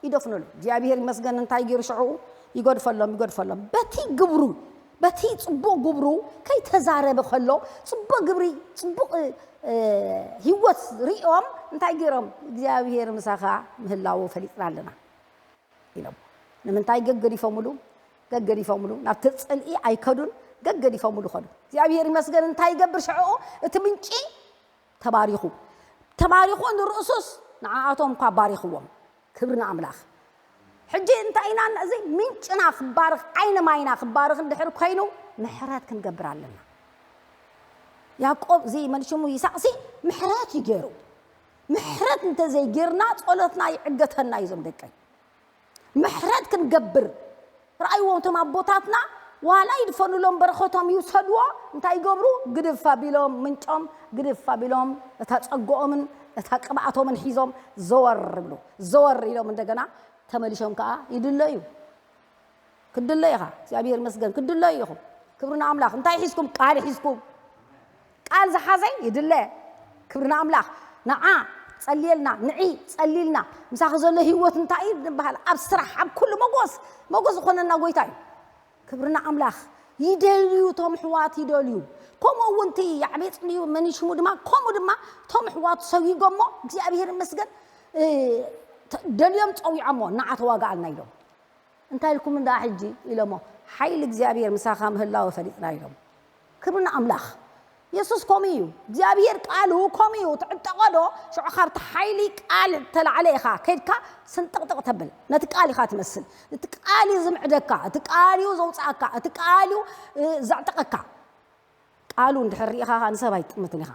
ይደፍኑሉ። እግዚኣብሔር ይመስገን። እንታይ ገይሩ ሽዕኡ? ይገድፈሎም፣ ይገድፈሎም። በቲ ግብሩ፣ በቲ ጽቡቕ ግብሩ ከይተዛረበ ከሎ፣ ጽቡቕ ግብሪ፣ ጽቡቕ ህይወት ሪኦም እንታይ ገይሮም? እግዚኣብሔር ምሳኻ ምህላዉ ፈሊጥና ኣለና ኢሎም። ንምንታይ ገገዲፎምሉ? ገገዲፎምሉ ናብቲ ጽልኢ ኣይከዱን፣ ገገዲፎምሉ ከዱ። እግዚኣብሔር ይመስገን። እንታይ ይገብር ሽዕኡ? እቲ ምንጪ ተባሪኹ። ተባሪኹ ንርእሱስ ንዓኣቶም እኳ ባሪኽዎም። ክብሪ ንኣምላኽ። ሕጂ እንታይ ኢና እዚ ምንጭና ክባርኽ፣ ዓይኒ ማይና ክባርኽ እንድሕር ኮይኑ ምሕረት ክንገብር ኣለና። ያዕቆብ እዚ መንሽሙ ይስሐቅሲ ምሕረት እዩ ገይሩ። ምሕረት እንተዘይጌርና ጸሎትና ይዕገተና እዩ ዞም ደቀይ። ምሕረት ክንገብር ረኣይዎም እቶም ኣቦታትና ዋላ ይድፈኑሎም በረኸቶም ይውሰድዎ እንታይ ይገብሩ ግድፍ ኣቢሎም ምንጮም ግድፍ ኣቢሎም እታ ጸግኦምን እታ ቅብኣቶምን ሒዞም ዘወር ይብሉ። ዘወር ኢሎም እንደገና ተመሊሶም ከዓ ይድለዩ። ክድለ ኢኻ እግዚኣብሔር ይመስገን ክድለዩ ኢኹም። ክብሪ ንኣምላኽ። እንታይ ሒዝኩም? ቃል ሒዝኩም። ቃል ዝሓዘ ይድለ። ክብሪ ንኣምላኽ። ንዓ ጸልየልና ንዒ ጸሊልና ምሳኺ ዘሎ ህይወት እንታይ እዩ ንበሃል ኣብ ስራሕ ኣብ ኩሉ መጎስ መጎስ ዝኾነና ጎይታ እዩ። ክብሪ ንኣምላኽ። ይደልዩ እቶም ኣሕዋት ይደልዩ። ከምኡ እውን እቲ ያዕቤጽ ድዩ መን እዩ ሽሙ ድማ ከምኡ ድማ እቶም ኣሕዋት ሰጒጎሞ እግዚኣብሔር ይመስገን ደልዮም ጸዊዖሞ ንዓ ተዋግኣልና ኢሎም። እንታይ ኢልኩም እንዳ ሕጂ ኢሎሞ ሓይሊ እግዚኣብሔር ምሳኻ ምህላወ ፈሊጥና ኢሎም። ክብሪ ንኣምላኽ። የሱስ ከምኡ እዩ እግዚኣብሔር ቃሉ ከምኡ እዩ ትዕጠቐ ዶ ሽዑ ካብቲ ሓይሊ ቃል ተላዕለ ኢኻ ከይድካ ስንጥቕጥቕ ተብል ነቲ ቃል ኢኻ ትመስል። እቲ ቃል እዩ ዝምዕደካ እቲ ቃል እዩ ዘውፅኣካ እቲ ቃል እዩ ዘዕጠቐካ። ቃሉ እንድሕር ርኢኻ ንሰብ ኣይጥምትን ኢኻ።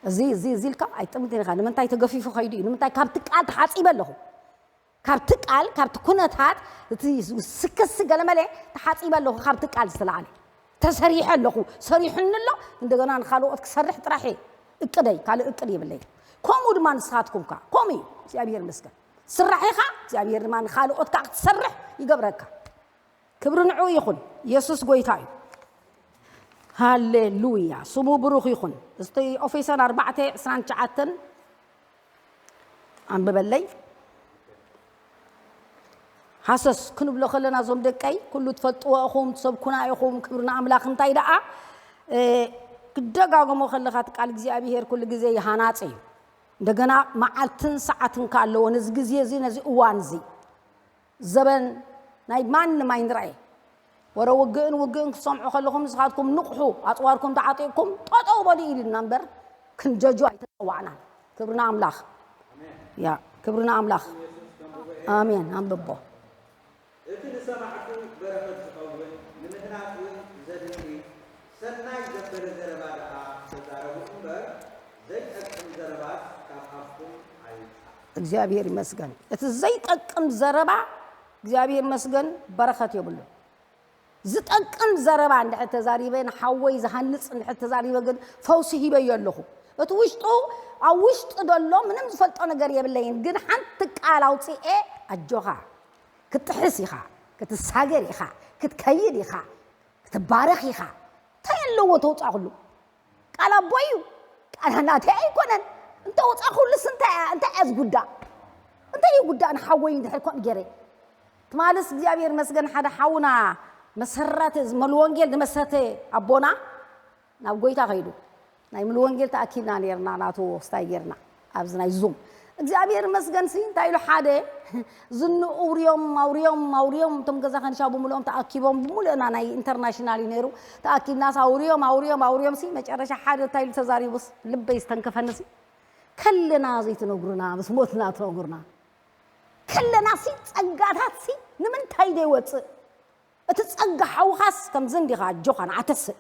እዚ እዚ እዚ ኢልካ ኣይጥምትን ኢኻ ንምንታይ ተገፊፉ ከይዱ እዩ ንምንታይ ካብቲ ቃል ተሓፂበ ኣለኹ። ካብቲ ቃል ካብቲ ኩነታት እቲ ስክሲ ገለመለ ተሓፂበ ኣለኹ ካብቲ ቃል ዝተላዓለ ተሰሪሐ ኣለኹ። ሰሪሑኒ ኣሎ እንደገና ንካልኦት ክሰርሕ ጥራሕ እየ እቅደይ ካልእ እቅድ የብለይ። ከምኡ ድማ ንስኻትኩም ከ ከምኡ እዩ እግዚኣብሔር ይመስገን ስራሕ ኢኻ እግዚኣብሔር ድማ ንካልኦት ከዓ ክትሰርሕ ይገብረካ። ክብሪ ንዑ ይኹን። የሱስ ጎይታ እዩ። ሃሌሉያ ስሙ ብሩኽ ይኹን። እስቲ ኦፌሶን ኣርባዕተ ዕስራን ትሽዓተን ኣንብበለይ። ሃሰስ ክንብሎ ከለና እዞም ደቀይ ኩሉ ትፈልጥዎ ኢኹም ትሰብኩና ኢኹም ክብሪ ንኣምላኽ እንታይ ደኣ ክደጋግሞ ከለኻ እቲ ቃል እግዚኣብሄር ኩሉ ግዜ ይሃናፅ እዩ። እንደገና መዓልትን ሰዓትን ከ ኣለዎ ነዚ ግዜ እዚ ነዚ እዋን እዚ ዘበን ናይ ማንም ኣይንርኣየ። ወረ ውግእን ውግእን ክትሰምዑ ከለኹም ንስኻትኩም ንቕሑ ኣፅዋርኩም ተዓጢቕኩም ጠጠው በሉ ኢሉና እምበር ክንጀጁ ኣይተፀዋዕናን። ክብርና ኣምላኽ ያ ክብርና ኣምላኽ ኣሜን። ኣንብቦ እቲ ንሰማዕቱ በረኸት ዝኸውን ንምህናፅ እውን ዘድሊ ሰናይ ዘበለ ዘረባ ደኣ ተዛረቡ እምበር ዘይጠቅም ዘረባስ ካብ ኣፍኩም ኣይውፃእ። እግዚኣብሔር ይመስገን። እቲ ዘይጠቅም ዘረባ እግዚኣብሔር ይመስገን በረኸት የብሉ። ዝጠቅም ዘረባ እንድሕር ተዛሪበ፣ ንሓወይ ዝሃንጽ እንድሕር ተዛሪበ ግን ፈውሲ ሂበዮ ኣለኹ። እቲ ውሽጡ፣ ኣብ ውሽጡ ዘሎ ምንም ዝፈልጦ ነገር የብለይን፣ ግን ሓንቲ ቃል ኣውፅኤ ኣጆኻ፣ ክትጥሕስ ኢኻ፣ ክትሳገር ኢኻ፣ ክትከይድ ኢኻ፣ ክትባረኽ ኢኻ። እንታይ ኣለዎ ተውፃእኩሉ? ቃል ኣቦይ እዩ። ቃል ናተይ ኣይኮነን። እንተ ውፃ ኩሉስ እንታይ እያ፣ እንታይ እያ ዝጉዳእ? እንታይ እዩ ጉዳእ ንሓወይ እንድሕር ከምኡ ገይረ? ትማልስ እግዚኣብሔር መስገን ሓደ ሓውና መሰረት እዚ መሉ ወንጌል ዝመሰረተ ኣቦና ናብ ጎይታ ከይዱ። ናይ ምሉ ወንጌል ተኣኪብና ነርና፣ ናቱ ስታይ ጌርና ኣብዚ ናይ ዙም። እግዚኣብሔር መስገን ሲ እንታይ ኢሉ ሓደ ዝንኡ ኣውርዮም ኣውርዮም ኣውርዮም እቶም ገዛ ከንሻ ብምልኦም ተኣኪቦም፣ ብምልእና ናይ ኢንተርናሽናል እዩ ነይሩ። ተኣኪብናስ ኣውርዮም ኣውርዮም ኣውርዮም ሲ መጨረሻ ሓደ እንታይ ኢሉ ተዛሪቡስ ልበይ ዝተንከፈኒ ሲ፣ ከለና ዘይትነግሩና ምስ ሞትና ትነግሩና። ከለና ሲ ጸጋታት ሲ ንምንታይ ዘይወጽእ? እቲ ጸጋ ሓውኻስ ከምዚ እንዲኻ ኣጆኻ ንዓ ተስእ።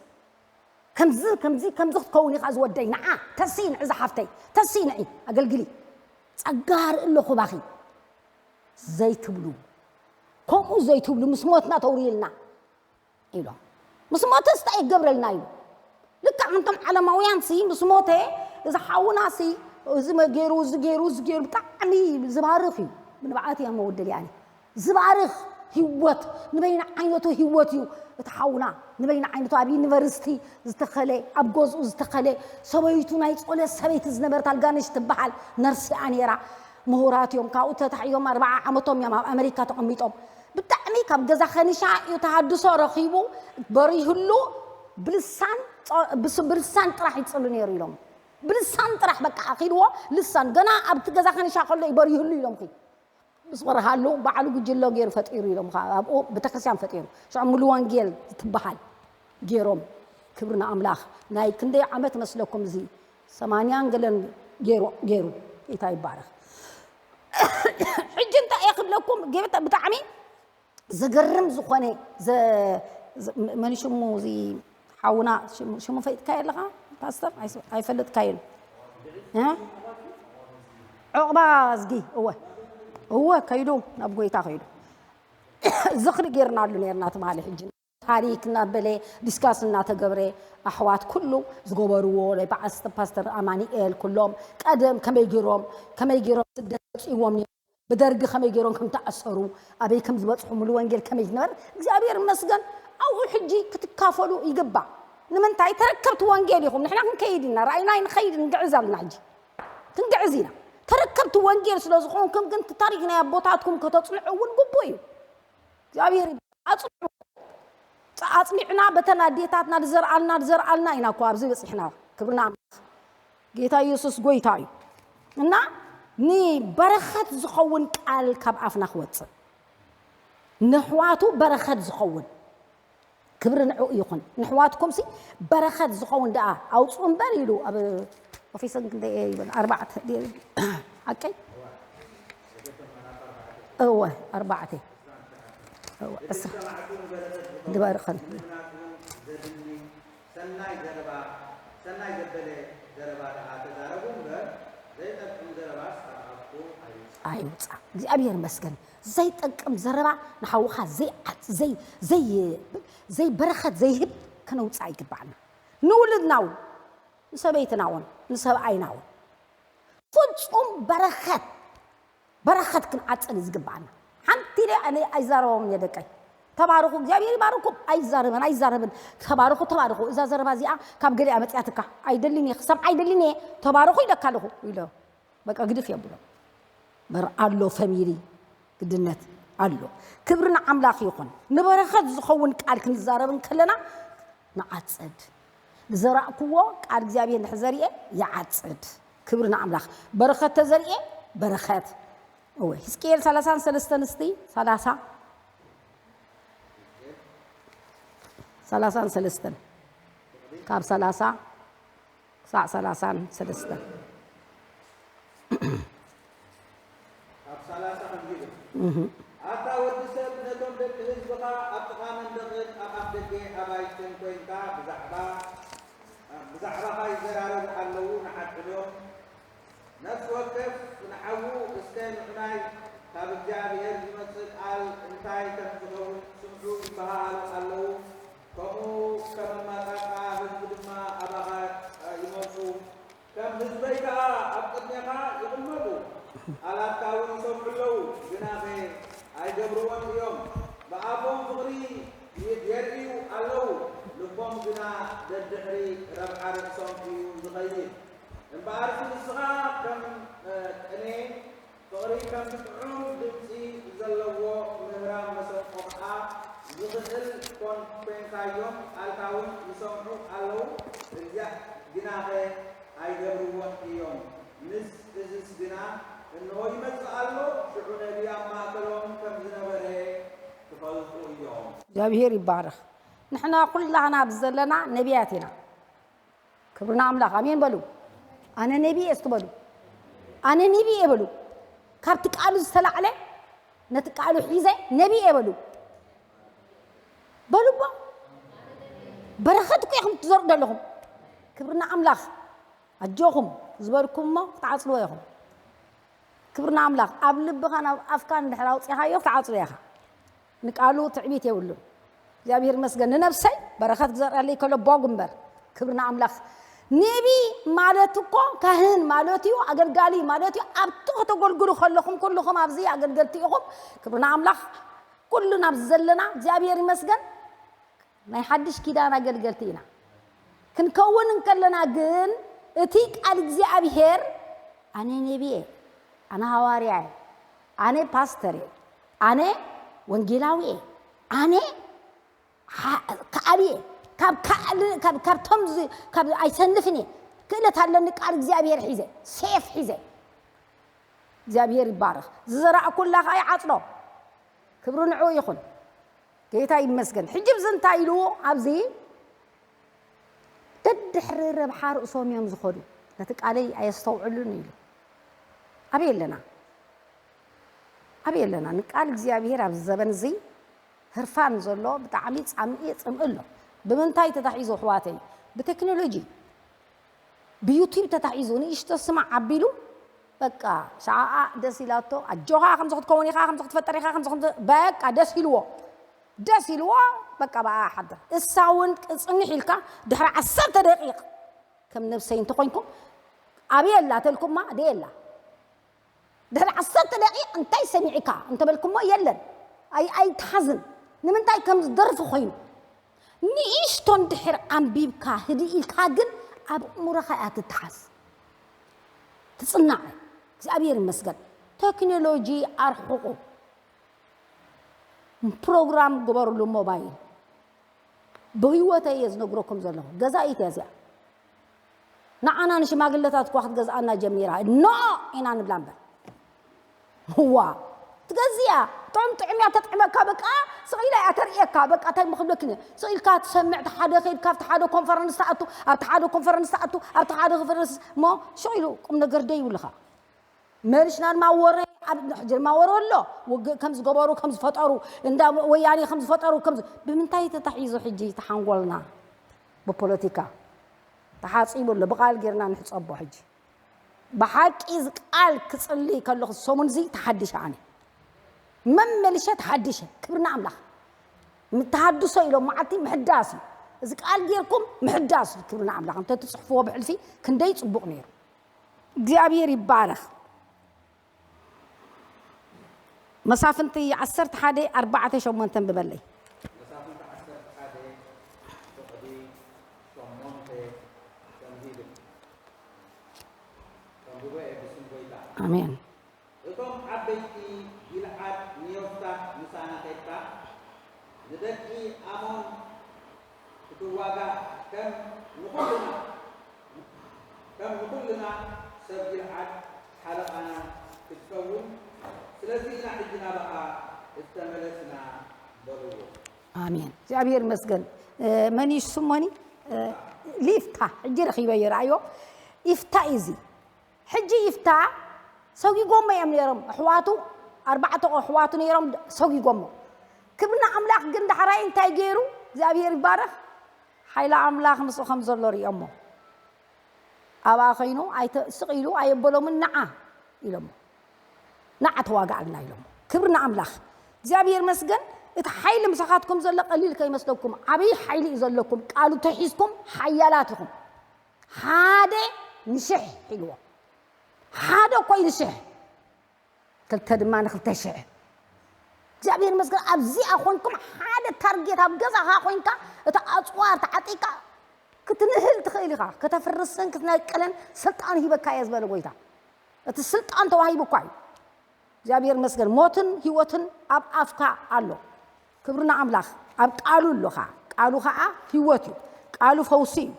ከምዚ ከምዚ ከምዚ ክትከውን ኢኻ ዝወደይ፣ ንዓ ተስኢ፣ ንዒ ዝሓፍተይ ተስኢ፣ ንዒ ኣገልግሊ። ጸጋ ርኢ ኣለኹ ባኺ ዘይትብሉ፣ ከምኡ ዘይትብሉ፣ ምስ ሞትና ተውርዩልና ኢሎም። ምስ ሞተስ እንታይ ይገብረልና እዩ? ልክዕ ከምቶም ዓለማውያን ሲ ምስ ሞተ፣ እዚ ሓውና ሲ እዚ መ- ገይሩ፣ እዚ ገይሩ፣ እዚ ገይሩ፣ ብጣዕሚ ዝባርኽ እዩ። ብንብዓት እያ መወደል ያኒ ዝባርኽ ህይወት፣ ንበይነ ዓይነቱ ህይወት እዩ። እቲ ሓውና ንበይነ ዓይነቱ ኣብ ዩኒቨርሲቲ ዝተኸለ፣ ኣብ ገዝኡ ዝተኸለ፣ ሰበይቱ ናይ ጾለት ሰበይቲ ዝነበረት ኣልጋነሽ ትበሃል ነርሲ እያ ነይራ። ምሁራት እዮም። ካብኡ ተታሒዞም ኣርብዓ ዓመቶም እዮም ኣብ ኣመሪካ ተቐሚጦም። ብጣዕሚ ካብ ገዛ ከንሻ እዩ ተሃድሶ ረኺቡ፣ በሪህሉ። ብልሳን ጾ- ብስ- ብልሳን ጥራሕ ይጽሉ ነይሩ ኢሎም። ብልሳን ጥራሕ በቃ ኣኺልዎ። ልሳን ገና ኣብቲ ገዛ ከንሻ ከሎ እዩ በሪህሉ ኢሎም። ምስ በርሃሉ ባዕሉ ጉጅሎ ገይሩ ፈጢሩ ኢሎም። ከ ኣብኡ ቤተክርስትያን ፈጢሩ፣ ሽዑ ሙሉ ወንጌል ትበሃል ገይሮም። ክብሪ ንኣምላኽ። ናይ ክንደይ ዓመት መስለኩም? እዚ ሰማንያን ገለን ገይሩ ገይሩ። ጌታ ይባረኽ። ሕጂ እንታይ እየ ክብለኩም? ጌታ ብጣዕሚ ዘገርም ዝኾነ ዘ- ዘ- መን ሽሙ እዚ ሓውና ሽሙ- ሽሙ ፈይጥካዮ ኣለኻ ፓስተር? ኣይስ- ኣይፈልጥካዮን እ? ዑቕባ እዝጊ እወ እወ ከይዱ ናብ ጎይታ ከይዱ ዝኽሪ ጌርናሉ ኔርና ትማሊ ሕጂ ታሪክ እናበለ ዲስካስ እናተገብረ ኣሕዋት ኩሉ ዝገበርዎ ናይ በዓል ፓስተር ኣማኒኤል ኩሎም ቀደም ከመይ ገይሮም ከመይ ገይሮም ስደት ወፂዎም ብደርጊ ከመይ ገይሮም ከም ተኣሰሩ ኣበይ ከም ዝበፅሑ ሙሉ ወንጌል ከመይ ዝነበረ እግዚኣብሔር ይመስገን ኣብኡ ሕጂ ክትካፈሉ ይግባእ ንምንታይ ተረከብቲ ወንጌል ኢኹም ንሕና ክንከይድ ኢና ራእይና ንኸይድ ንግዕዝ ኣለና ሕጂ ክንግዕዝ ኢና ተረከብቲ ወንጌል ስለ ዝኾንኩም ግን ታሪክ ናይ ኣቦታትኩም ከተፅንዑ እውን ግቡእ እዩ እግዚኣብሔር ኣፅንዑ ኣፅኒዕና በተን ኣዴታትና ዝዘርኣልና ዝዘርኣልና ኢና እኮ ኣብዚ በፂሕና ክብርና ኣምላኽ ጌታ ኢየሱስ ጎይታ እዩ እና ንበረኸት ዝኸውን ቃል ካብ ኣፍና ክወፅእ ንሕዋቱ በረኸት ዝኸውን ክብሪ ንዕኡ ይኹን ንሕዋትኩም ሲ በረኸት ዝኸውን ደኣ ኣውፅኡ እምበር ኢሉ ኣብ ኦፊስን ክንደይ ይብል ኣርባዕተ ሓቀይ እወ ኣርባዕተ እወ ዕስራ ንበርኸን ሰናይ ዘረባ ሰናይ ዘበለ ዘረባ ደኣ ተዛረቡ እምበር ዘይጠቅም ዘረባስ ካብ ኣፍኩም ኣይውፃእ ኣይውፃእ እግዚኣብሔር ይመስገን ዘይጠቅም ዘረባ ንሓውኻ ዘይዓፅ ዘይ ዘይ ዘይበረኸት ዘይህብ ከነውፅእ ኣይግባዕና ንውልድና እውን ንሰበይትና እውን ንሰብኣይና እውን ፍፁም በረኸት በረኸት ክንዓፅድ እዩ ዝግባኣና ሓንቲ ኢለ ኣነ ኣይዛረቦም እየ ደቀይ ተባርኹ እግዚኣብሔር ይባርኩም ኣይዛረበን ኣይዛረብን ተባርኹ ተባርኹ እዛ ዘረባ እዚኣ ካብ ገሊኣ መፅያትካ ኣይደልን እየ ክሰምዓ ኣይደልን እየ ተባርኹ ኢለካ ኣለኹ ኢሎ በቃ ግድፍ የብሎ በር ኣሎ ፈሚሊ ግድነት ኣሎ ክብሪ ንኣምላኽ ይኹን ንበረኸት ዝኸውን ቃል ክንዛረብ እንከለና ንዓፅድ ንዘራእክዎ ቃል እግዚኣብሔር እንድሕር ዘርኤ ይዓፅድ ክብሪ ንኣምላኽ በረኸት ተዘርኤ በረኸት እወ ሕዝቅኤል ሰላሳን ሰለስተን እስቲ ሰላሳ ሰላሳን ሰለስተን ካብ ሰላሳ ክሳዕ ሰላሳን ሰለስተን ኣታ ወዲ ሰብ፣ ነቶም ደቂ ህዝብኻ ኣብ ጥቓ መንደቕን ኣብ ኣፍደገ ኣባይትን ኰይንካ ብዛዕባ ብዛዕባኻ ይዘራረቡ ኣለዉ ንዓድዕዶም። ነፍሲ ወከፍ ንሓዉ፣ እስከ ንዑናይ ካብ እግዚኣብሄር ዝመጽእ ቃል እንታይ ከም ዝኸውን ስምዑ። ይበሃሃሉ ኣለዉ። ከምኡ ከም ኣማጻጽኣ ህዝቢ ድማ ኣባኻ ይመጹ። ከም ህዝበይ ከኣ ኣብ ቅድሜኻ ይቕመጡ። ቃላትካ እውን ይሰምዑ ኣለዉ፣ ግናኸ ኣይገብርዎን እዮም። ብኣፎም ፍቕሪ የርእዩ ኣለዉ፣ ልቦም ግና ደድሕሪ ረብሓ ርእሶም እዩ ዝኸይድ። እምበኣርሲ ንስኻ ከም ቅኔ ፍቕሪ ከምቲ ጥዑም ድምጺ ዘለዎ ምህራም መሰንቆ ከኣ ዝኽእል ኮን-፣ ኮንካዮም፣ ቃልካ እውን ይሰምዑ ኣለዉ፣ እግዚኣብ-፣ ግናኸ ኣይገብርዎን እዮም። ምስ እዝስ ግና እንሆ ይመጽእ ኣሎ፣ ሽዑ ነቢ ኣብ ማእከሎም ከም ዝነበረ ክፈልጡ እዮም። እግዚኣብሔር ይባረኽ። ንሕና ኩላህና ኣብዚ ዘለና ነቢያት ኢና። ክብሪ ንኣምላኽ። ኣሜን በሉ። ኣነ ነቢ እየ እስኪ በሉ። ኣነ ነቢ እየ በሉ። ካብቲ ቃሉ ዝተላዕለ ነቲ ቃሉ ሒዘ ነቢ እየ በሉ። በሉ እሞ። በረኸት እኮ ኢኹም ትዘርኡ ዘለኹም። ክብሪ ንኣምላኽ። ኣጆኹም ዝበልኩም እሞ ክትዓጽልዎ ኢኹም። ክብሪ ንኣምላኽ። ኣብ ልብኻን ኣብ ኣፍካን እንድሕር ኣውጺኻዮ ክትዓጽሎ ኢኻ። ንቃሉ ትዕቢት የብሉን። እግዚኣብሔር ይመስገን። ንነብሰይ በረኸት ክዘርእለይ ከሎ ቦግ እምበር። ክብሪ ንኣምላኽ። ነቢ ማለት እኮ ካህን ማለት እዩ፣ ኣገልጋሊ ማለት እዩ። ኣብቲ ከተገልግሉ ከለኹም ኩልኹም ኣብዚ ኣገልገልቲ ኢኹም። ክብሪ ንኣምላኽ። ኩሉ ናብዚ ዘለና እግዚኣብሔር ይመስገን። ናይ ሓድሽ ኪዳን ኣገልገልቲ ኢና። ክንከውን እንከለና ግን እቲ ቃል እግዚኣብሔር ኣነ ነቢ እየ፣ ኣነ ሃዋርያ እየ፣ ኣነ ፓስተር እየ፣ ኣነ ወንጌላዊ እየ፣ ኣነ ሓ-፣ ከኣሊ እየ፣ ካብ ከኣሊ-፣ ካብ፣ ካብቶም ዝ-፣ ካብ ኣይሰንፍን እየ፣ ክእለት ኣለኒ፣ ቃል እግዚኣብሔር ሒዘ፣ ሴፍ ሒዘ። እግዚኣብሔር ይባረኽ። ዝዘራእኩላ ኸዓ ይዓጽዶ። ክብሪ ንዕኡ ይኹን። ጌታ ይመስገን። ሕጂ ብዚ እንታይ ኢሉ ኣብዚ ደድሕሪ ረብሓ ርእሶም እዮም ዝኸዱ፣ ነቲ ቃለይ ኣየስተውዕሉን ኢሉ። ኣበይ ኣለና? ኣበይ ኣለና? ንቃል እግዚኣብሔር ኣብዚ ዘበን እዚ ህርፋን ዘሎ ብጣዕሚ ጻምእ የጽምእ ኣሎ። ብምንታይ ተታሒዙ ኣሕዋተይ? ብቴክኖሎጂ፣ ብዩቲብ ተታሒዙ ንእሽቶ ስማዕ ኣቢሉ በቃ ሸዓኣ ደስ ኢላቶ ኣጆኻ ከምዚ ክትከውን ኢኻ ከምዚ ክትፈጠር ኢኻ ከምዚ ከምዚ በቃ ደስ ኢልዎ። ደስ ኢልዎ በቃ ብኣ ሓድር። እሳ እውን ጽንሕ ኢልካ ድሕሪ ዓሰርተ ደቂቕ ከም ነብሰይ እንተኾይንኩም ኣበይ ኣላ ተልኩማ ደየላ። ድሕሪ ዓሰርተ ደቂቕ እንታይ ሰሚዕካ እንተበልኩሞ የለን። ኣይ-፣ ኣይትሓዝን። ንምንታይ ከም ዝደርፊ ኮይኑ። ንእሽቶ እንድሕር ኣንቢብካ ህድእ ኢልካ ግን ኣብ ኣእምሮኻ እያ ትትሓዝ። ትጽናዕ። እግዚኣብሔር ይመስገን። ቴክኖሎጂ ኣርሕቑ። ፕሮግራም ግበርሉ ሞባይል። ብህይወተይ እየ ዝነግረኩም ዘለኹ። ገዛኢት እያ እዚኣ። ንዓና ንሽማግለታት እኳ ክትገዝኣና ጀሚራ። ኖ ኢና ንብላ እምበር። እዋ። ትገዝእ እያ። ጥዑም ጥዑም እያ ተጥዕመካ። በቃ ስቕ ኢላ እያ ተርእየካ። በቃ እንታይ ምኽብለኪ እየ። ስቕ ኢልካ ትሰምዕ፣ እቲ ሓደ ከይድካ ኣብቲ ሓደ ኮንፈረንስ ትኣቱ፣ ኣብቲ ሓደ ኮንፈረንስ ትኣቱ፣ ኣብቲ ሓደ ኮንፈረንስ እሞ ሽቕ ኢሉ ቁም ነገር ደይብልኻ። መሪሽና ድማ ወረ ኣብ ሕጂ ድማ ወረ ኣሎ። ውግእ ከም ዝገበሩ፣ ከም ዝፈጠሩ፣ እንዳ ወያኔ ከም ዝፈጠሩ፣ ከም ዝ-፣ ብምንታይ ተታሒዙ ሕጂ ተሓንጎልና? ብፖለቲካ ተሓጺቡ ኣሎ። ብቓል ጌርና ንሕጸቦ ሕጂ። ብሓቂ እዚ ቃል ክጽሊ ከለኹ ሰሙን እዚ ተሓዲሸ ኣነ። መመሊሸ ተሓዲሸ። ክብሪ ንኣምላኽ። ተሃድሶ ኢሎም መዓልቲ ምሕዳስ እዩ። እዚ ቃል ጌርኩም ምሕዳስ እዩ። ክብሪ ንኣምላኽ። እንተ ትጽሕፍዎ ብሕልፊ ክንደይ ጽቡቕ ነይሩ። እግዚኣብሔር ይባረኽ። መሳፍንቲ ዓሰርተ ሓደ ኣርባዕተ ሸሞንተ ኣንብበለይ። መሳፍንቲ ዓሰርተ ሓደ ፍቕዲ ሸሞንተ ከምዚ ይብል። ከንብቦ እየ ብስም ጎይታ። ኣሜን። እቶም ዓበይቲ ጊልዓድ ንዮፍታህ ምሳና ኬድካ ንደቂ ኣሞን ክትዋጋእ ከም ንኹልና፣ ከም ንኹልና ሰብ ጊልዓድ ሓለቓና ክትከውን፣ ስለዚ ኢና ሕጂ ናባኻ እተመለስና በልዎ። ኣሜን። እግዚኣብሔር ይመስገን። እ፣ መን እዩ ስሞኒ? እ፣ ሊፍታ። ሕጂ ረኺበዮ፣ ረኣዮ። ይፍታ እዩ እዚ። ሕጂ ይፍታ ሰጒጎሞ እዮም ነይሮም። ኣሕዋቱ፣ ኣርባዕተ ኣሕዋቱ ነይሮም፣ ሰጒጎሞ። ክብሪ ንኣምላኽ ግን ዳሕራይ እንታይ ገይሩ? እግዚኣብሔር ይባረኽ። ሓይሊ ኣምላኽ ምስኡ ከም ዘሎ ሪኦሞ። ኣብኣ ኸይኑ ኣይተ-፣ ስቕ ኢሉ ኣየበሎምን፣ ንዓ ኢሎሞ። ንዓ ተዋግኣልና ኢሎሞ። ክብሪ ንኣምላኽ። እግዚኣብሔር መስገን። እቲ ሓይሊ ምሳኻትኩም ዘሎ ቀሊል ከይመስለኩም፣ ዓብዪ ሓይሊ እዩ ዘለኩም። ቃሉ ተሒዝኩም ሓያላት ኢኹም። ሓደ ንሽሕ ኢልዎ። ሓደ እኮ እዩ ንሽሕ፣ ክልተ ድማ ንክልተ ሽሕ። እግዚኣብሔር ይመስገን። ኣብዚኣ ኮንኩም ሓደ ታርጌት ኣብ ገዛኻ ኮንካ፣ እቲ ኣፅዋር ተዓጢቃ ክትንህል ትኽእል ኢኻ። ከተፍርስን ክትነቅልን ስልጣን ሂበካ እየ ዝበለ ጎይታ። እቲ ስልጣን ተዋሂቡ እኳ እዩ። እግዚኣብሔር ይመስገን። ሞትን ህይወትን ኣብ ኣፍካ ኣሎ። ክብሪ ንኣምላኽ። ኣብ ቃሉ ኣለኻ። ቃሉ ኸዓ ህይወት እዩ። ቃሉ ፈውሲ እዩ።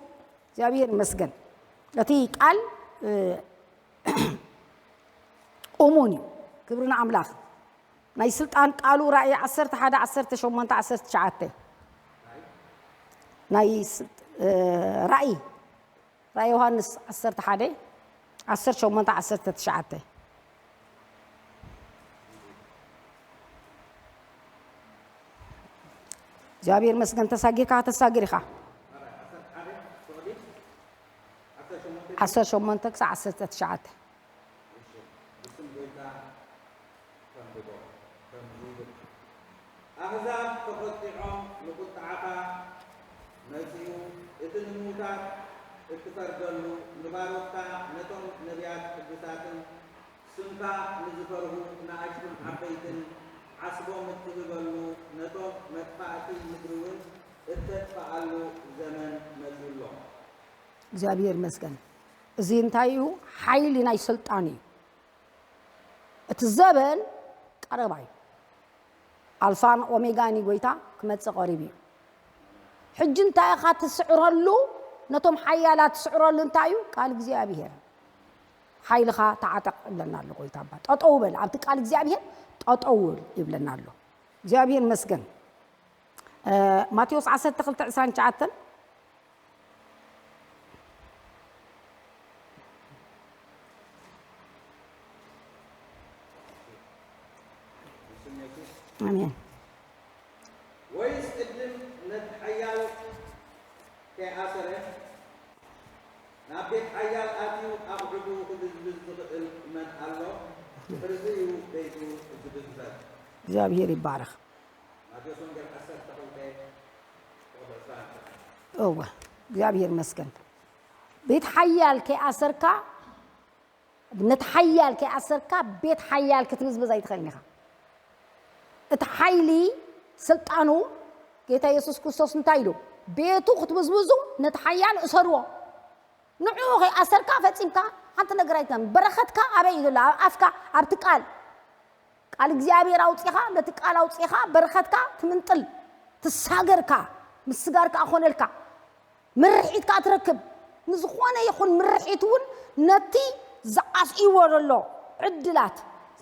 እግዚኣብሔር ይመስገን። እቲ ቃል እሙን እዩ። ክብሪ ንኣምላኽ። ናይ ስልጣን ቃሉ ራእይ ዓሰርተ ሓደ፣ ዓሰርተ ሸሞንተ፣ ዓሰርተ ትሽዓተ። ናይ ራእይ ራእይ ዮሃንስ ዓሰርተ ሓደ፣ ዓሰርተ ሸሞንተ፣ ዓሰርተ ትሽዓተ። እግዚኣብሔር መስገን። ተሳጊርካ ተሳጊር ኢኻ። ዓሰርተ ሸሞንተ ክሳብ ዓሰርተ ትሽዓተ። ኣሕዛብ ተቖጢዖም ንቁጥዓኻ መጺኡ፣ እቲ ንምዉታት እትፈርደሉ፣ ንባሮትካ ነቶም ነቢያት ቅዱሳትን ስምካ ንዝፈርሁ ንኣሽቱን ዓበይትን ዓስቦም እትህበሉ፣ ነቶም መጥፋእቲ ምድሪ እውን እተጥፍኣሉ ዘመን መጺኡ ኣሎ። እግዚኣብሔር ይመስገን። እዚ እንታይ እዩ? ሓይሊ ናይ ስልጣን እዩ። እቲ ዘበን ቀረባ እዩ። ኣልፋን ኦሜጋን እዩ ጎይታ፣ ክመጽእ ቀሪቡ እዩ። ሕጂ እንታይ ኢኻ ትስዕረሉ? ነቶም ሓያላት ትስዕረሉ እንታይ እዩ? ቃል እግዚኣብሔር። ሓይልኻ ተዓጠቕ ይብለና ኣሎ ጎይታ። ኣባ ጠጠው በል፣ ኣብቲ ቃል እግዚኣብሔር ጠጠው ይብለና ኣሎ። እግዚኣብሔር መስገን። ማቴዎስ ዓሰርተ ክልተ ዕስራን ትሽዓተን። ኣሜን። ወይስ ቅድም ነቲ ሓያል ከይኣሰረ ናብ ቤት ሓያል ኣትዩ ኣቑሑቱ ክብዝብዝ ዝኽእል መን ኣሎ? ሕርዚ እዩ ቤቱ ዝብዝበዝ። እግዚኣብሔር ይባረኽ። ማቴዎስ ወንጌል ዓሰርተ ክልተ ቁጥሪ ዕስራን ክልተን። እወ፣ እግዚኣብሔር ይመስገን። ቤት ሓያል ከይኣሰርካ፣ ነቲ ሓያል ከይኣሰርካ ቤት ሓያል ክትብዝብዝ ኣይትኽእልን ኢኻ። እቲ ሓይሊ ስልጣኑ ጌታ የሱስ ክርስቶስ እንታይ ኢሉ? ቤቱ ክትብዝብዙ ነቲ ሓያል እሰርዎ። ንዕኡ ከይኣሰርካ ፈጺምካ ሓንቲ ነገር ኣይትነም። በረኸትካ ኣበይ እዩ ዘሎ? ኣብ ኣፍካ፣ ኣብቲ ቃል። ቃል እግዚኣብሔር ኣውጺኻ፣ ነቲ ቃል ኣውጺኻ በረኸትካ ትምንጥል፣ ትሳገርካ፣ ምስጋር ከኣ ኮነልካ። ምርሒት ከኣ ትረክብ። ንዝኾነ ይኹን ምርሒት እውን ነቲ ዝዓስይዎ ዘሎ ዕድላት፣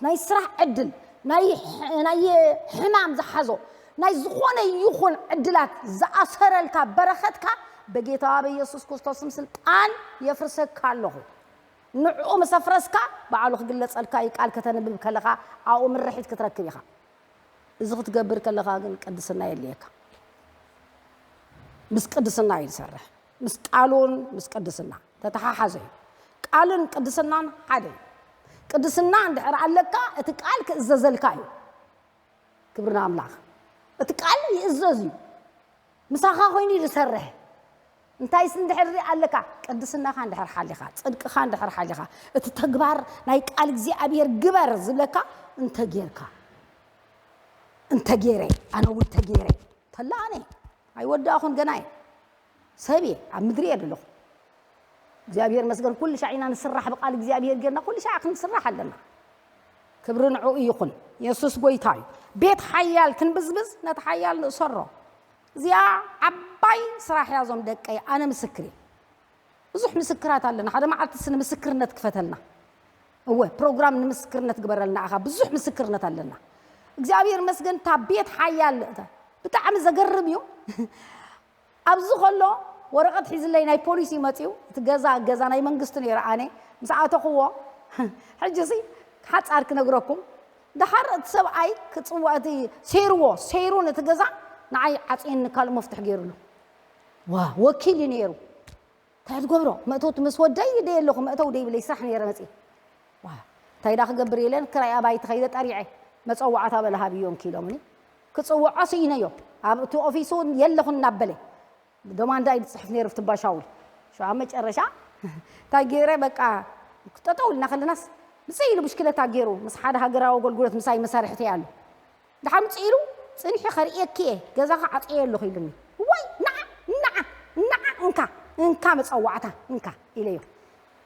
ናይ ስራሕ ዕድል፣ ናይ ሕ-፣ ናይ ሕማም ዝሓዞ፣ ናይ ዝኾነ ይኹን ዕድላት ዝኣሰረልካ በረኸትካ በጌታ በኢየሱስ ክርስቶስም ስልጣን የፍርሰካ ኣለኹ። ንዕኡ ምስ ኣፍረስካ ባዕሉ ክግለጸልካ እዩ። ቃል ከተንብብ ከለኻ ኣብኡ ምርሒት ክትረክብ ኢኻ። እዚ ክትገብር ከለኻ ግን ቅድስና የድልየካ። ምስ ቅድስና እዩ ዝሰርሕ። ምስ ቃሉን ምስ ቅድስና ተተሓሓዘ እዩ። ቃልን ቅድስናን ሓደ እዩ። ቅድስና እንድሕር ኣለካ እቲ ቃል ክእዘዘልካ እዩ። ክብሪ ንኣምላኽ። እቲ ቃል ይእዘዝ እዩ። ምሳኻ ኮይኑ እዩ ዝሰርሕ። እንታይስ እንድሕር ኣለካ? ቅድስናኻ እንድሕር ሓሊኻ፣ ጽድቅኻ እንድሕር ሓሊኻ፣ እቲ ተግባር ናይ ቃል እግዚኣብሔር ግበር ዝብለካ እንተጌርካ፣ እንተጌረ፣ ኣነ እውን ተጌረ፣ ተላ ኣነ ኣይወዳእኹን፣ ገና እየ፣ ሰብ እየ፣ ኣብ ምድሪ እየ ዘለኹ። እግዚኣብሔር መስገን፣ ኩሉ ሻዕ ኢና ንስራሕ ብቃል እግዚኣብሔር ጌርና፣ ኩሉ ሻዕ ክንስራሕ ኣለና። ክብሪ ንዕኡ ይኹን። የሱስ ጎይታ እዩ። ቤት ሓያል ክንብዝብዝ ነቲ ሓያል ንእሰሮ። እዚኣ ዓባይ ስራሕ እያ፣ እዞም ደቀይ፣ ኣነ ምስክር እየ። ብዙሕ ምስክራት ኣለና። ሓደ መዓልቲ ስ-፣ ንምስክርነት ክፈተልና። እወ፣ ፕሮግራም ንምስክርነት ግበረልና ኢኻ። ብዙሕ ምስክርነት ኣለና። እግዚኣብሔር መስገን፣ እታ ቤት ሓያል፣ እታ ብጣዕሚ ዘገርም እዩ። ኣብዚ ከሎ ወረቐት ሒዝለይ ናይ ፖሊስ እዩ መፂኡ። እቲ ገዛ፣ ገዛ ናይ መንግስቲ ነይሩ። ኣነ ምስ ኣተኽዎ፣ ሕጂ ሲ ሓፃር ክነግረኩም። ደሓር እቲ ሰብኣይ ክፅዋ-፣ እቲ ሴርዎ፣ ሴሩን እቲ ገዛ ንዓይ ዓፅየኒ ካልእ መፍትሕ ገይሩሉ። ዋ፣ ወኪል እዩ ነይሩ። እንታይ ትገብሮ? መእተውቲ ምስ ወደይ ደየ ኣለኹ፣ መእተው ደይብለይ፣ ስራሕ ነይረ መፅየ። ዋ፣ እንታይ ዳ ክገብር ኢለን ክራይ ኣባይቲ ከይደ ጠሪዐ፣ መፀዋዕታ በለ ሃብዮ እንኪ ኢሎምኒ። ክጽውዖ ስኢነዮ። ኣብ እቲ ኦፊስ እውን የለኹን እናበለ ዶማንዳ እዩ ዝጽሕፍ ነይሩ፣ እቲ ባሻውል። ሸዓ መጨረሻ እንታይ ገይረ፣ በቃ፣ ጠጠው ኢልና ከለናስ፣ ምጽእ ኢሉ ብሽክለታ ገይሩ፣ ምስ ሓደ ሃገራዊ ኣገልግሎት ምሳይ መሳርሕተይ ኣሎ። ድሓር ምጽእ ኢሉ፣ "ጽንሒ ከርእየኪ እየ፣ ገዛኻ ዓጽየ ኣለኹ" ኢሉኒ። "ወይ፣ ንዓ፣ ንዓ፣ ንዓ፣ እንካ፣ እንካ መጸዋዕታ፣ እንካ" ኢለዮ።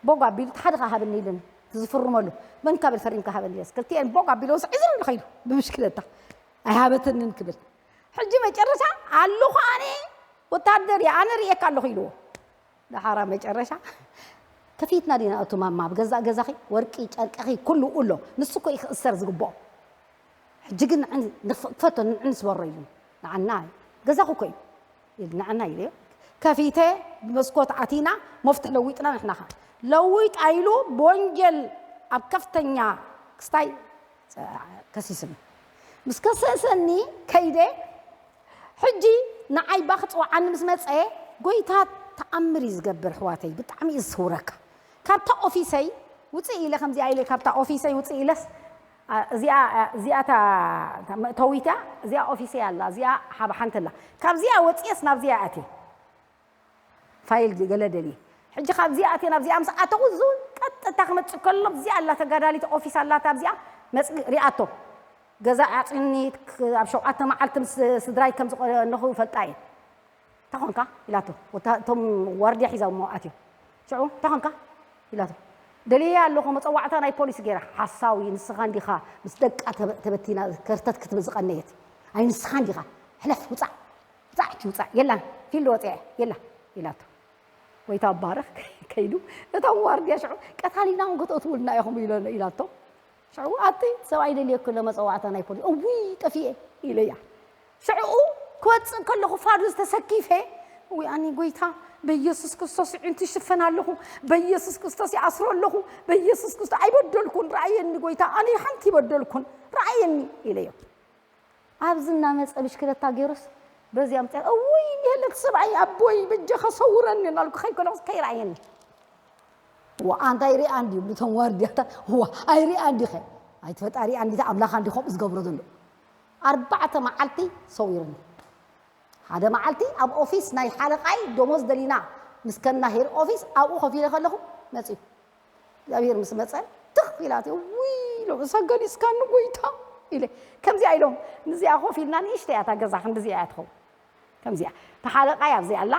ቦግ ኣቢሉ፣ "እቲ ሓደ ከኣ ሃበኒ" ኢሉኒ፣ እቲ ዝፍርመሉ። "በንካ በል ፈሪምካ ሃበኒ" ኢለስ። ክልቲኤን ቦግ ኣቢሉ፣ ወስዕ ዝብል ከይዱ ብብሽክለታ። "ኣይሃበትንን" ክብል። ሕጂ መጨረሻ፣ "ኣለኹ ኣነ፣ ወታደር እየ፣ ኣነ ርእየካ ኣለኹ" ኢልዎ። ደሓራ መጨረሻ፣ "ከፊትና ዲና እቱ ማማ፣ ኣብ ገዛእ ገዛኺ ወርቂ ጨርቅኺ ኩሉ ኣሎ፣ ንሱ እኮ እዩ ክእሰር ዝግብኦ። ሕጂ ግን ንዕን-፣ ንኽፈቶ፣ ንዕን ስበሮ" ኢሉ። "ንዓና፣ ገዛኹ እኮ እዩ" ኢሉ፣ "ንዓና" ኢለዮ። ከፊተ፣ ብመስኮት ኣቲና፣ መፍትሕ ለዊጥና ንሕና ኸዓ። ለዊጣ ኢሉ ብወንጀል ኣብ ከፍተኛ ክስታይ ከሲስኒ። ምስ ከሰሰኒ ከይደ፣ ሕጂ ንዓይ ባ ክጽውዓኒ ምስ መጸ፣ ጎይታ ተኣምር እዩ ዝገብር፣ ኣሕዋተይ፣ ብጣዕሚ እዩ ዝስውረካ። ካብታ ኦፊሰይ ውጽእ ኢለ፣ ከምዚኣ ኢለ፣ ካብታ ኦፊሰይ ውጽእ ኢለስ፣ ኣ፣ እዚኣ፣ እዚኣ እታ፣ እታ መእተዊት እያ፣ እዚኣ ኦፊሰይ ኣላ፣ እዚኣ ሓብ ሓንቲ ኣላ። ካብዚኣ ወጽኤስ ናብዚኣ ኣትየ። ፋይል ገለ ደልየ። ሕጂ ካብዚኣ ኣትየ ናብዚኣ ምስ ኣተኹ፣ እዙ ቀጥታ ክመጽእ ከሎ፣ እዚኣ ኣላ ተጋዳሊት ኦፊስ ኣላታ፣ ኣብዚኣ መጽ-፣ ሪኣቶ። ገዛ ኣጽኒ፣ ክ-፣ ኣብ ሸውዓተ መዓልቲ ምስ ስድራይ ከም ዝቐነኹ ይፈልጣ እየ። "እንታይ ኾንካ?" ኢላቶ። ወታ-፣ እቶም ዋርድያ ሒዛሞ ኣትዮም። ሽዑ፣ "እንታይ ኾንካ?" ኢላቶ። "ደልየ ኣለኹ፣ መጸዋዕታ ናይ ፖሊስ ገይራ።" "ሓሳዊ፣ ንስኻ እንዲኻ ምስ ደቃ ተበ-፣ ተበቲና ከርተት ክትብል ዝቐነየት። ኣይ ንስኻ እንዲኻ። ሕለፍ፣ ውጻእ፣ ውጻእ፣ ሕጂ ውጻእ። የላን፣ ፊልድ ወጽአ፣ የላ" ኢላቶ። ጎይታ ባረኽ ከይዱ፣ እቶም ዋርድያ ሽዑ፣ "ቀታሊና እውን ከተእትውልና ኢኹም" ኢሎ-፣ ኢላቶ። ሽዑ፣ "ኣቲ ሰብኣይ ደልየኪ ኣሎ፣ መጸዋዕታ ናይ ፖሊስ።" "እውይ፣ ጠፊኤ" ኢለያ። ሽዕኡ ክወጽእ ከለኹ ፋዱዝ ተሰኪፈ፣ "እውይ፣ ኣነ ጎይታ፣ በኢየሱስ ክርስቶስ ኣዒንቱ ይሽፈን ኣለኹ፣ በኢየሱስ ክርስቶስ ይኣስሮ ኣለኹ፣ በኢየሱስ ክርስቶስ ኣይበደልኩን፣ ረኣየኒ ጎይታ፣ ኣነ ሓንቲ ይበደልኩን፣ ረኣየኒ" ኢለዮ። ኣብዚ እናመጸ ብሽክለታ ገይሩስ በዚኣ ምጽኣ፣ "እውይ፣ የለት ሰብኣይ ኣቦይ፣ በጃኻ ሰውረኒ" እናልኩ ከይድ ከለኹስ ከይረኣየኒ። "ዋ፣ ኣንታ ኣይሪኣን ድዩ?" ብቶም ዋርድያታት፣ "ዋ፣ ኣይሪኣን ዲኸ? ኣይቲ ፈጣሪኣ እንዲታ ኣምላኻ እንዲ ከምኡ ዝገብሮ ዘሎ?" ኣርባዕተ መዓልቲ ሰዊሩኒ። ሓደ መዓልቲ ኣብ ኦፊስ ናይ ሓለቓይ ደሞዝ ደሊና ምስ ከና ሄድ ኦፊስ ኣብኡ ኮፍ ኢለ ከለኹ መጺኡ። እግዚኣብሔር ምስ መጸ ትኽ ኢላ፣ "ውይ" ኢሎም፣ "እሳ ገሊጽካኒ ጎይታ" ኢለ። ከምዚኣ ኢሎም፣ ንዚኣ ኮፍ ኢልና፣ ንእሽተይ እያ እታ ገዛ፣ ክንዲዚኣ እያ ትኸውን። ከምዚኣ፣ እታ ሓለቓይ ኣብዚኣ ኣላ፣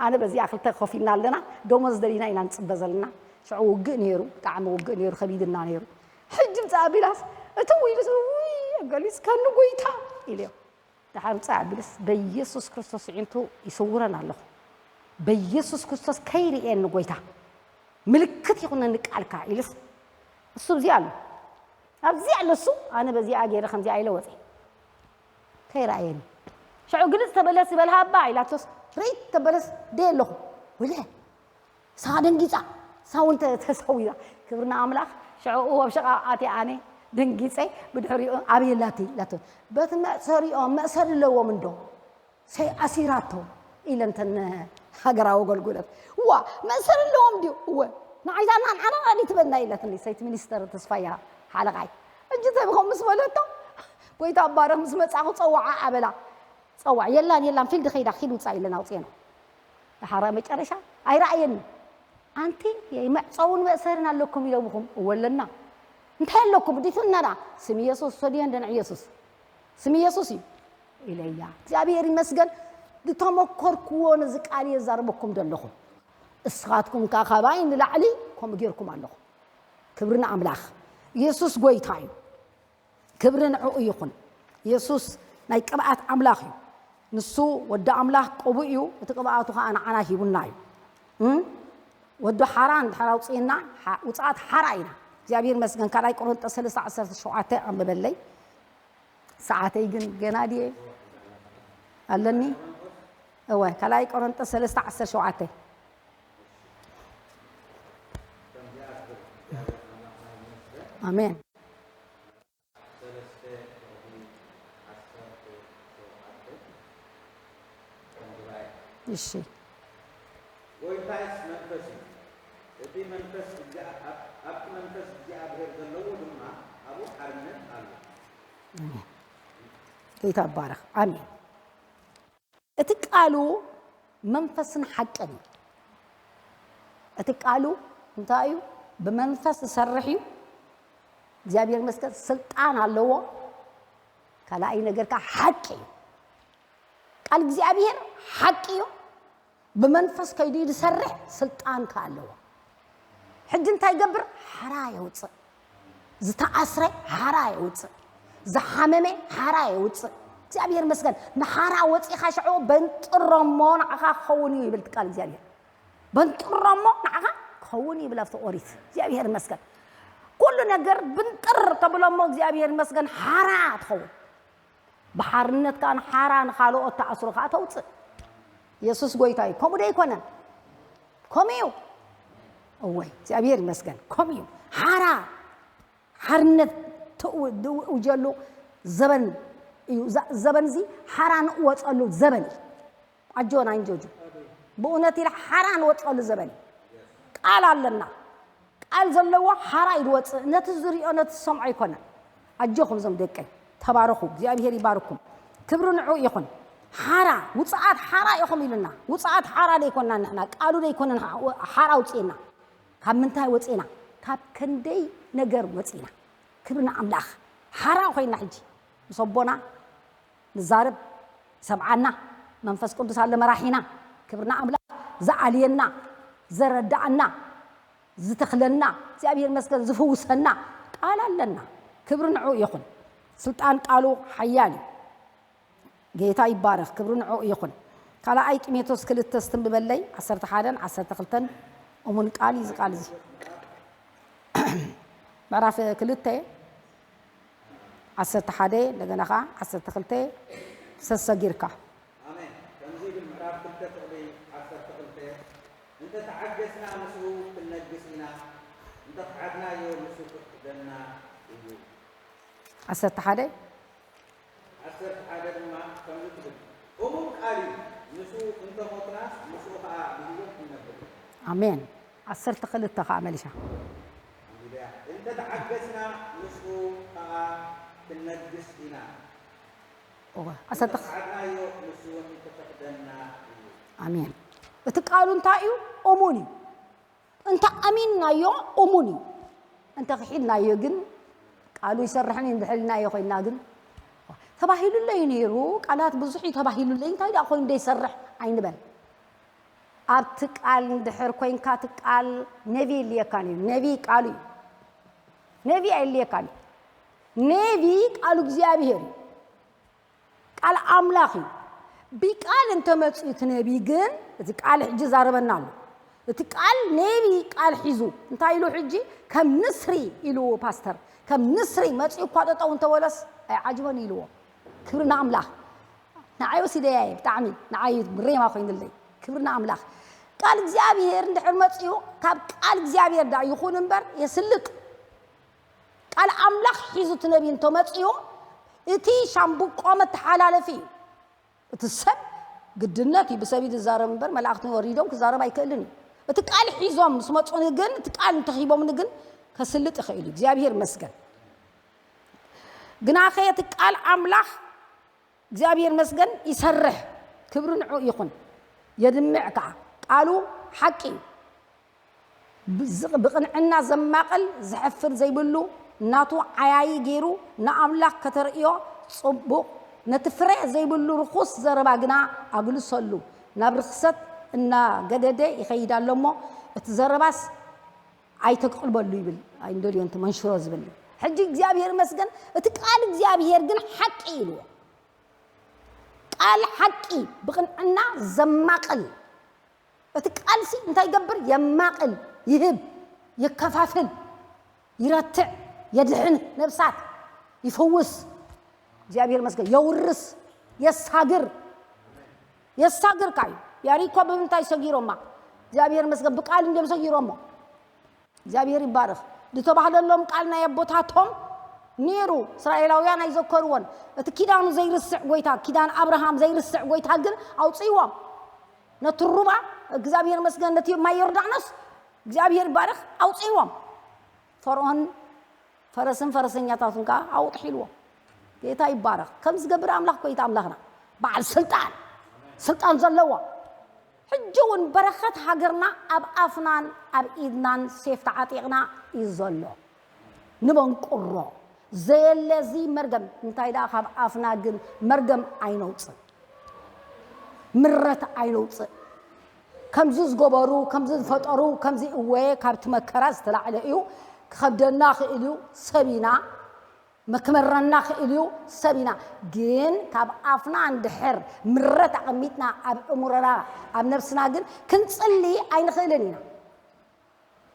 ኣነ በዚኣ ክልተ ኮፍ ኢልና ኣለና፣ ደሞዝ ደሊና ኢና ንጽበ ዘለና። ሽዑ ውግእ ነይሩ፣ ብጣዕሚ ውግእ ነይሩ፣ ከቢድና ነይሩ። ሕጂ ምጻእ ኣቢላስ፣ እትው ኢሉስ፣ "ውይ፣ ገሊጽካኒ ጎይታ" ኢለዮ። ደሓር ምጻእ ኣቢልስ፣ "በኢየሱስ ክርስቶስ ኣዒንቱ ይስውረን ኣለኹ። በኢየሱስ ክርስቶስ ከይርእየኒ ጎይታ፣ ምልክት ይኹነኒ ቃልካ" ኢልስ፣ እሱ ኣብዚኣ ኣሎ። ኣብዚኣ ኣሎ እሱ፣ ኣነ በዚኣ ገይረ ከምዚኣ ኢለ ወጸ። ከይረኣየኒ። ሽዑ ግልጽ ተበለስ ይበልሃባ ኢላቶስ፣ ርእይ ተበለስ፣ "ደይ ኣለኹ" ወለ። እሳ ደንጊጻ፣ እሳ እውን ተ-፣ ተሰዊራ። ክብሪ ንኣምላኽ። ሽዕኡ ኣብ ሽቓቕ ኣትየ ኣነ ደንጊጸ፣ ብድሕሪኡ "ኣበይ ኣላቲ?" ኢላቶ። "በቲ መእሰሪኦም፣ መእሰሪ ኣለዎም እንዶ?" "ሰይ ኣሲራቶ" ኢለን እተን ሃገራዊ ኣገልግሎት። "እዋ፣ መእሰሪ ኣለዎም ድዩ?" "እወ፣ ንዓይ እዛ ንዓና ድዩ ትበልና?" ኢላትኒ ሰይቲ ሚኒስተር ተስፋያ ሓለቓይ። "ሕጂ እንታይ ብኸም ምስ በለቶ፣ ጎይታ ባረኽ ምስ መጻኹ ጸውዓ" ኣበላ። ጸዋዕ፣ "የላን፣ የላን፣ ፊልድ ኸይዳ፣ ኪድ ውጻእ" ኢለን ኣውጽኤን። ደሓራ መጨረሻ ኣይረኣየኒ። "ኣንቲ መዕጸውን መእሰርን ኣለኩም ኢሎምኹም?" "እወ ኣለና።" "እንታይ ኣለኩም? ዲትናና?" "ስም ኢየሱስ፣ ሰድዮ እንደ ንዕ ኢየሱስ። ስም ኢየሱስ እዩ" ኢለያ። እግዚኣብሔር ይመስገን፣ ዝተመኮርክዎ ነዚ ቃል እየ ዛረበኩም ዘለኹ። እስኻትኩም ከኣ ካባይ ንላዕሊ ከምኡ ጌርኩም ኣለኹም። ክብሪ ንኣምላኽ። ኢየሱስ ጎይታ እዩ። ክብሪ ንዕኡ ይኹን። ኢየሱስ ናይ ቅብኣት ኣምላኽ እዩ። ንሱ ወዲ ኣምላኽ ቅቡእ እዩ፣ እቲ ቅብኣቱ ኸኣ ንዓና ሂቡና እዩ። እም? ወዲ ሓራ እንድሕር ኣውፅእና፣ ሓ-፣ ውፅኣት ሓራ ኢና። እግዚኣብሔር ይመስገን። ካልኣይ ቆሮንጦስ ሰለስተ ዓሰርተ ሸውዓተ ኣንብበለይ። ሰዓተይ ግን ገና ድየ ኣለኒ? እወ፣ ካልኣይ ቆሮንጦስ ሰለስተ ዓሰርተ ሸውዓተ። ኣሜን። ሰለስተ ቁጽሪ ዓሰርተ ሸውዓተ ከም ጉባኤ። እሺ። ጎይታይስ መንፈስ እዩ። እቲ መንፈስ እግዚኣብ-፣ ኣብ-፣ ኣብቲ መንፈስ እግዚኣብሔር ዘለዎ ድማ ኣብኡ ሓርነት ኣሎ። ኣሜን። ጌታ ይባረኽ። ኣሜን። እቲ ቃሉ መንፈስን ሓቅን እዩ። እቲ ቃሉ እንታይ እዩ? ብመንፈስ ዝሰርሕ እዩ። እግዚኣብሔር ይመስገን፣ ስልጣን ኣለዎ። ካልኣይ ነገር ከዓ ሓቂ እዩ። ቃል እግዚኣብሔር ሓቂ እዩ። ብመንፈስ ከይዱ ዝሰርሕ ስልጣን ከዓ ኣለዎ። ሕጂ እንታይ ይገብር? ሓራ የውፅእ። ዝተኣስረ ሓራ የውፅእ። ዝሓመመ ሓራ የውፅእ። እግዚኣብሔር ይመስገን። ንሓራ ወፂኻ ሽዑ በንጥሮ እሞ ንዓኻ ክኸውን እዩ ይብል ቃል እግዚኣብሔር። በንጥሮ እሞ ንዓኻ ክኸውን እዩ ይብል ኣብቲ ኦሪት። እግዚኣብሔር ይመስገን። ኩሉ ነገር ብንጥር ተብሎ እሞ እግዚኣብሔር ይመስገን ሓራ ትኸውን። ብሓርነት ከዓ ንሓራ ንኻልኦት ተኣስሩ ከዓ ተውፅእ። የሱስ ጎይታ እዩ። ከምኡ ዶ ኣይኮነን? ከምኡ እዩ። እወይ እግዚኣብሔር ይመስገን። ከምኡ እዩ። ሓራ ሓርነት ትእውጀሉ ዘበን እዩ። እዛ ዘበን እዚ ሓራ ንእወፀሉ ዘበን እዩ። ኣጆና እንጆጆ ብእውነት ኢለ ሓራ ንወፀሉ ዘበን እዩ። ቃል ኣለና። ቃል ዘለዎ ሓራ እዩ ዝወፅእ። ነቲ ዝሪኦ ነቲ ዝሰምዖ ኣይኮነን። ኣጆኹም እዞም ደቀይ ተባረኹ። እግዚኣብሔር ይባርኩም። ክብሪ ንዑ ይኹን። ሓራ ውፅኣት ሓራ ኢኹም ኢሉና። ውፅኣት ሓራ ደይኮና ንሕና ቃሉ ደይኮነን ሓራ ውፅእና። ካብ ምንታይ ወፂእና? ካብ ክንደይ ነገር ወፂእና። ክብሪ ንኣምላኽ። ሓራ ኮይና ሕጂ ምስ ኣቦና ንዛረብ፣ ይሰምዓና። መንፈስ ቅዱስ ኣለ መራሒና። ክብርና ኣምላኽ። ዝኣልየና፣ ዘረዳእና፣ ዝተኽለና፣ እግዚኣብሔር መስገን ዝፍውሰና ቃል ኣለና። ክብሪ ንዑ ይኹን። ስልጣን ቃሉ ሓያል እዩ። ጌታ ይባረኽ። ክብሪ ንዑ ይኹን። ካልኣይ ጢሞቴዎስ ክልተ ስትንብበለይ ዓሰርተ ሓደን ዓሰርተ ክልተን እሙን ቃል እዩ እዚ ቃል እዚ። ምዕራፍ ክልተ ዓሰርተ ሓደ እንደገና ኸዓ ዓሰርተ ክልተ ሰሰጊርካ። ኣሜን። ከምዚ ይብል ምዕራፍ ክልተ ቁጽሪ ዓሰርተ ክልተ፣ "እንተ ተዓገስና ምስኡ ክንነግስ ኢና፣ እንተ ኸሓድናዮ ንሱ ክኽሕደና እዩ።" ዓሰርተ ሓደ ዓሰርተ ሓደ ድማ ከምዚ ትብል፣ "እሙን ቃል እዩ፣ ንሱ እንተ ሞትናስ ምስኡ ኸዓ ብህይወት ክንነብር ኢና።" ኣሜን። ዓሰርተ ክልተ ኸዓ መሊሻ። እንተ ተዓገስና ምስኡ ኸዓ ክንነግስ ኢና። እወ፣ ዓሰርተ እንተ ኸሓድናዮ ንሱ እውን ክኽሕደና እዩ። ኣሜን። እቲ ቃሉ እንታይ እዩ? እሙን እዩ። እንተ ኣሚንናዮ እሙን እዩ። እንተ ክሒድናዮ ግን ቃሉ ይሰርሕን እዩ። እንድሕር ኢልናዮ ኮይንና ግን ተባሂሉለይ ነይሩ፣ ቃላት ብዙሕ እዩ ተባሂሉለይ፣ እንታይ ደኣ ኮይኑ ዘይሰርሕ ኣይንበል። ኣብቲ ቃል እንድሕር ኮይንካ፣ እቲ ቃል ነቢ የድልየካን እዩ። ነቢ ቃሉ እዩ። ነቢ ኣየድልየካን እዩ። ነቢ ቃሉ እግዚኣብሔር እዩ። ቃል ኣምላኽ እዩ። ብቃል እንተመፅኡ እቲ ነቢ ግን፣ እቲ ቃል ሕጂ ዛረበና ኣሎ። እቲ ቃል ነቢ ቃል ሒዙ እንታይ ኢሉ ሕጂ? "ከም ንስሪ" ኢልዎ ፓስተር። "ከም ንስሪ መፂኡ እኳ ጠጠው እንተበለስ ኣይዓጅቦን" ኢልዎ። ክብሪ ንኣምላኽ። ንዓይ ወሲደያ እየ ብጣዕሚ፣ ንዓይ ሬማ ኮይኑለይ። ክብሪ ንኣምላኽ። ቃል እግዚኣብሔር እንድሕር መፂኡ፣ ካብ ቃል እግዚኣብሔር ደኣ ይኹን እምበር የስልጥ። ቃል ኣምላኽ ሒዙ እቲ ነቢ እንተመፂኡ፣ እቲ ሻምብቆ መተሓላለፊ እዩ። እቲ ሰብ ግድነት እዩ ብሰብ እዩ ዝዛረብ እምበር መላእኽቲ ወሪዶም ክዛረብ ኣይክእልን እዩ። እቲ ቃል ሒዞም ምስ መፁኒ ግን፣ እቲ ቃል እንተሂቦምኒ ግን ከስልጥ ይኽእል እዩ። እግዚኣብሔር ይመስገን። ግናኸ እቲ ቃል ኣምላኽ እግዚኣብሔር ይመስገን ይሰርሕ። ክብሪ ንዑ ይኹን። የድምዕ ከዓ። ቃሉ ሓቂ እዩ። ብዝ-፣ ብቕንዕና ዘማቕል ዘሕፍር ዘይብሉ ናቱ ዓያዪ ገይሩ ንኣምላኽ ከተርእዮ ጽቡቕ። ነቲ ፍረ ዘይብሉ ርኹስ ዘረባ ግና ኣግልሰሉ። ናብ ርኽሰት እናገደደ ይኸይድ ኣሎ እሞ እቲ ዘረባስ ኣይተቅልበሉ ይብል። ኣይንደልዮን እቲ መንሽሮ ዝብል። ሕጂ እግዚኣብሔር ይመስገን እቲ ቃል እግዚኣብሔር ግን ሓቂ ኢልዎ። ቃል ሓቂ ብቕንዕና ዘማቕል። እቲ ቃልሲ እንታይ ይገብር? የማቕል፣ ይህብ፣ የከፋፍል፣ ይረትዕ፣ የድሕን ነብሳት፣ ይፍውስ። እግዚኣብሔር ይመስገን። የውርስ፣ የሳግር፣ የሳግር ካዩ። ያሪኮ ብምንታይ ሰጊሮማ? እግዚኣብሔር ይመስገን። ብቃል እንዲዮም ሰጊሮሞ። እግዚኣብሔር ይባረኽ። ዝተባህለሎም ቃል ናይ ኣቦታቶም ነይሩ። እስራኤላውያን ኣይዘከርዎን። እቲ ኪዳኑ ዘይርስዕ ጎይታ፣ ኪዳን ኣብርሃም ዘይርስዕ ጎይታ ግን ኣውፅእዎም። ነቲ ሩባ እግዚኣብሔር መስገን፣ ነቲ ማይ ዮርዳኖስ እግዚኣብሔር ይባረኽ ኣውፅእዎም። ፈርዖን ፈረስን ፈረሰኛታቱን ከዓ ኣውጥሒልዎም። ጌታ ይባረኽ። ከም ዝገብር ኣምላኽ ጎይታ ኣምላኽና በዓል ስልጣን፣ ስልጣን ዘለዎ። ሕጂ እውን በረኸት ሃገርና ኣብ ኣፍናን ኣብ ኢድናን ሴፍ ተዓጢቕና እዩ ዘሎ። ንበንቁሮ ዘየለ እዚ መርገም እንታይ ደኣ፣ ካብ ኣፍና ግን መርገም ኣይነውፅእ፣ ምረት ኣይነውፅእ። ከምዚ ዝገበሩ፣ ከምዚ ዝፈጠሩ፣ ከምዚ እወ፣ ካብቲ መከራ ዝተላዕለ እዩ። ክኸብደና ክእል እዩ፣ ሰብ ኢና። መክመረና ክእል እዩ፣ ሰብ ኢና። ግን ካብ ኣፍና እንድሕር ምረት ኣቐሚጥና ኣብ እምሮና፣ ኣብ ነብስና ግን ክንጽሊ ኣይንኽእልን ኢና።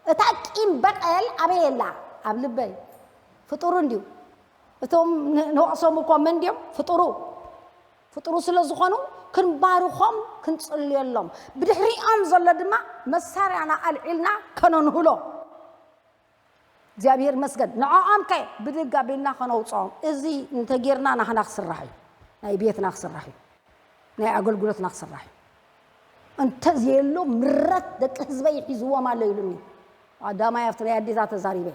እታ ቂም በቐል ኣበይ ኣላ? ኣብ ልበይ። ፍጡሩ እንድዩ። እቶም ን-፣ ንወቕሶም እኮ መን ድዮም? ፍጡሩ። ፍጡሩ ስለ ዝኾኑ ክንባርኾም ክንጽልየሎም። ብድሕሪኦም ዘሎ ድማ መሳርያና ኣልዒልና ከነንህሎ። እግዚኣብሔር ይመስገን። ንዕኦም ከ ብድግ ኣቢልና ከነውፅኦም። እዚ እንተጌርና ናህና ክስራሕ እዩ። ናይ ቤትና ክስራሕ እዩ። ናይ ኣገልግሎትና ክስራሕ እዩ። እንተዘየሎ ምረት ደቂ ህዝበይ ሒዝዎም ኣሎ ኢሉኒ። ቀዳማይ ኣብቲ ናይ ኣዴታት ተዛሪበ።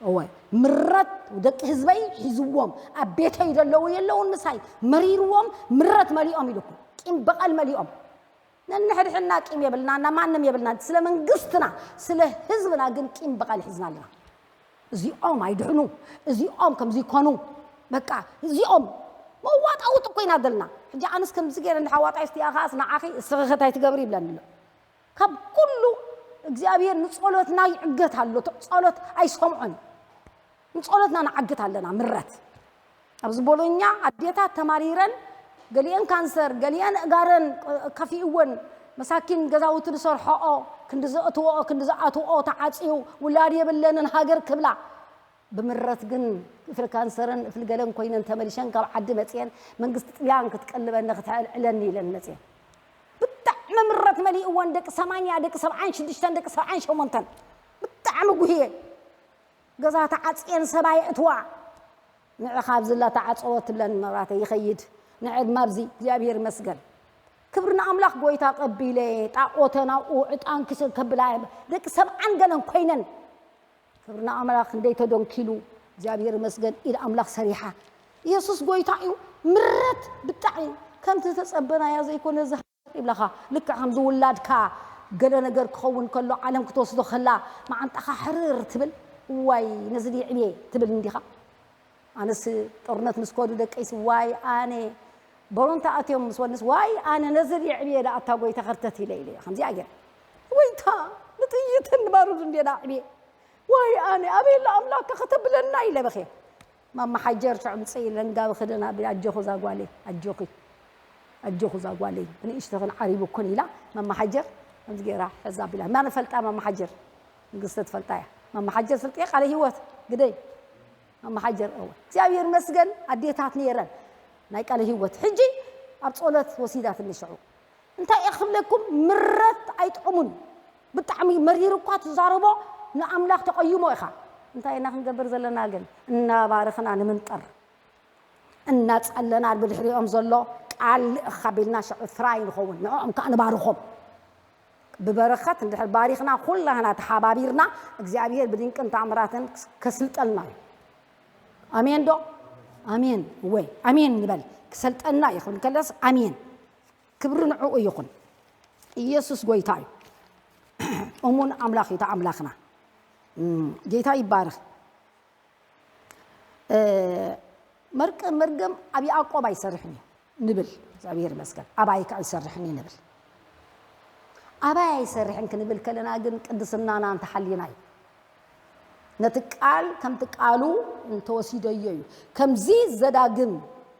እወ፣ ምረት ደቂ ህዝበይ ሒዝዎም፣ ኣብ ቤተይ ዘለዉ የለውን ምሳይ፣ መሪርዎም፣ ምረት መሊኦም ኢሉኩም። ቂም በቐል መሊኦም። ነንሕድሕድና ቂም የብልና፣ እና ማንም የብልና። ስለ መንግስትና፣ ስለ ህዝብና ግን ቂም በቐል ሒዝና ኣለና። እዚኦም ኣይድሕኑ፣ እዚኦም ከምዚ ይኮኑ፣ በቃ እዚኦም መዋጣውጥ እኮ ኢና ዘለና። ሕጂ ኣነስ ከምዚ ገይረ እንድሓዋጣ እስቲኣ ከኣስ ንዓኺ እስኺ ከታይ ትገብሪ ይብለኒ ኣሎ። ካብ ኩሉ እግዚኣብሔር ንጸሎትና ይዕገት ኣሎ። ጸሎት ኣይሰምዖን። ንጸሎትና ንዓግት ኣለና። ምረት ኣብዚ ቦሎኛ ኣዴታት ተማሪረን፣ ገሊአን ካንሰር፣ ገሊአን እጋረን ከፊእወን፣ መሳኪን ገዛውቲ ዝሰርሖኦ ክንዲ ዘእትወኦ ክንዲ ዝኣትወኦ ተዓጽዩ፣ ውላድ የብለንን ሃገር ክብላ። ብምረት ግን ክፍሊ ካንሰርን ክፍሊ ገለን ኮይነን ተመሊሸን ካብ ዓዲ መጽየን መንግስቲ ጥልያን ክትቀልበኒ ክትዕልዕለኒ ኢለን መጽየን። ብጣዕሚ ምረት መሊእወን ደቂ ሰማንያ ደቂ ሰብዓን ሽዱሽተን ደቂ ሰብዓን ሸሞንተን ብጣዕሚ ጉህየ። ገዛ ተዓጽየን ሰብኣይ እትዋ ንዒ ካብዚ ላ ተዓጸወ ትብለን መብራተይ ይኸይድ ንዕድማ ኣብዚ እግዚኣብሔር ይመስገን። ክብሪ ንኣምላኽ ጎይታ ቀቢለ ጣኦተ ናብኡ ዕጣን ክስ ከብላ ደቂ ሰብዓን ገለን ኮይነን ክብሪ ንኣምላኽ ክንደይ ተደንኪሉ እግዚኣብሔር ይመስገን ኢድ ኣምላኽ ሰሪሓ። ኢየሱስ ጎይታ እዩ። ምረት ብጣዕሚ ከምቲ ዝተጸበናያ ዘይኮነ እዚ ይብለኻ። ልክዕ ከምዚ ውላድካ ገለ ነገር ክኸውን ከሎ ዓለም ክትወስዶ ከላ መዓንጣኻ ሕርር ትብል። ዋይ ነዚ ድየ ዕብየ ትብል እንዲኻ። ኣነስ ጦርነት ምስ ከዱ ደቀይስ ዋይ ኣነ በሮንታ ኣትዮም ምስ ወንስ ዋይ ኣነ ነዚ ድየ ዕብየ ደኣ ኣታ ጎይታ ከርተት ኢለ ኢለ ከምዚኣ ገይረ። ጎይታ ንጥይትን ንባሩድ እንድየ ደኣ ዕብየ። ዋይ ኣነ ኣበይ ኣሎ ኣምላክ ከተብለና ኢለ በኽየ። ማማ ሓጀር ሽዑ ምፅእ ኢለን ጋቢ ክደን ኣቢለ ኣጆኹ እዛ ጓለይ ኣጆኺ ኣጆኹ እዛ ጓለይ ብንእሽተኽን ዓሪቡ እኮን ኢላ ማማ ሓጀር ከምዚ ገይራ ሕዛ ኣቢላ ማን ፈልጣ ማማ ሓጀር ንግስቲ ትፈልጣ እያ ማማ ሓጀር ፍልጥየ ቃለ ህይወት ግደይ ማማ ሓጀር እወ እግዚኣብሔር መስገን ኣዴታት ነይረን ናይ ቃለ ህይወት ሕጂ ኣብ ፀሎት ወሲዳትኒ ሽዑ እንታይ እየ ክብለኩም ምረት ኣይጥዕሙን ብጣዕሚ መሪሩ እኳ ትዛረቦ ንኣምላኽ ተቐይሞ ኢኻ እንታይ ኢና ክንገብር ዘለና ግን እናባረኽና ንምንጠር እናጸለና ብድሕሪኦም ዘሎ ቃል ልእኽ ኣቢልና ሽዑ ፍራይ ንኸውን ንዕኦም ከዓ ንባርኾም ብበረኸት እንድሕር ባሪኽና ኩላህና ተሓባቢርና እግዚኣብሔር ብድንቅን ተኣምራትን ከስልጠልና እዩ ኣሜን ዶ ኣሜን ወይ ኣሜን ንበል ክሰልጠና እዩ ክብል ከለስ ኣሜን ክብሪ ንዕኡ ይኹን ኢየሱስ ጎይታ እዩ እሙን ኣምላኽ እዩ ኣምላኽና ጌታ ይባረኽ መርገም ኣብ ያዕቆብ ኣይሰርሕን እዩ ንብል እግዚኣብሔር ይመስገን ኣባይ ከዓ ይሰርሕን እዩ ንብል ኣባይ ኣይሰርሕን ክንብል ከለና ግን ቅድስናና እንተሓሊና እዩ ነቲ ቃል ከምቲ ቃሉ እንተወሲደዮ እዩ ከምዚ ዘዳግም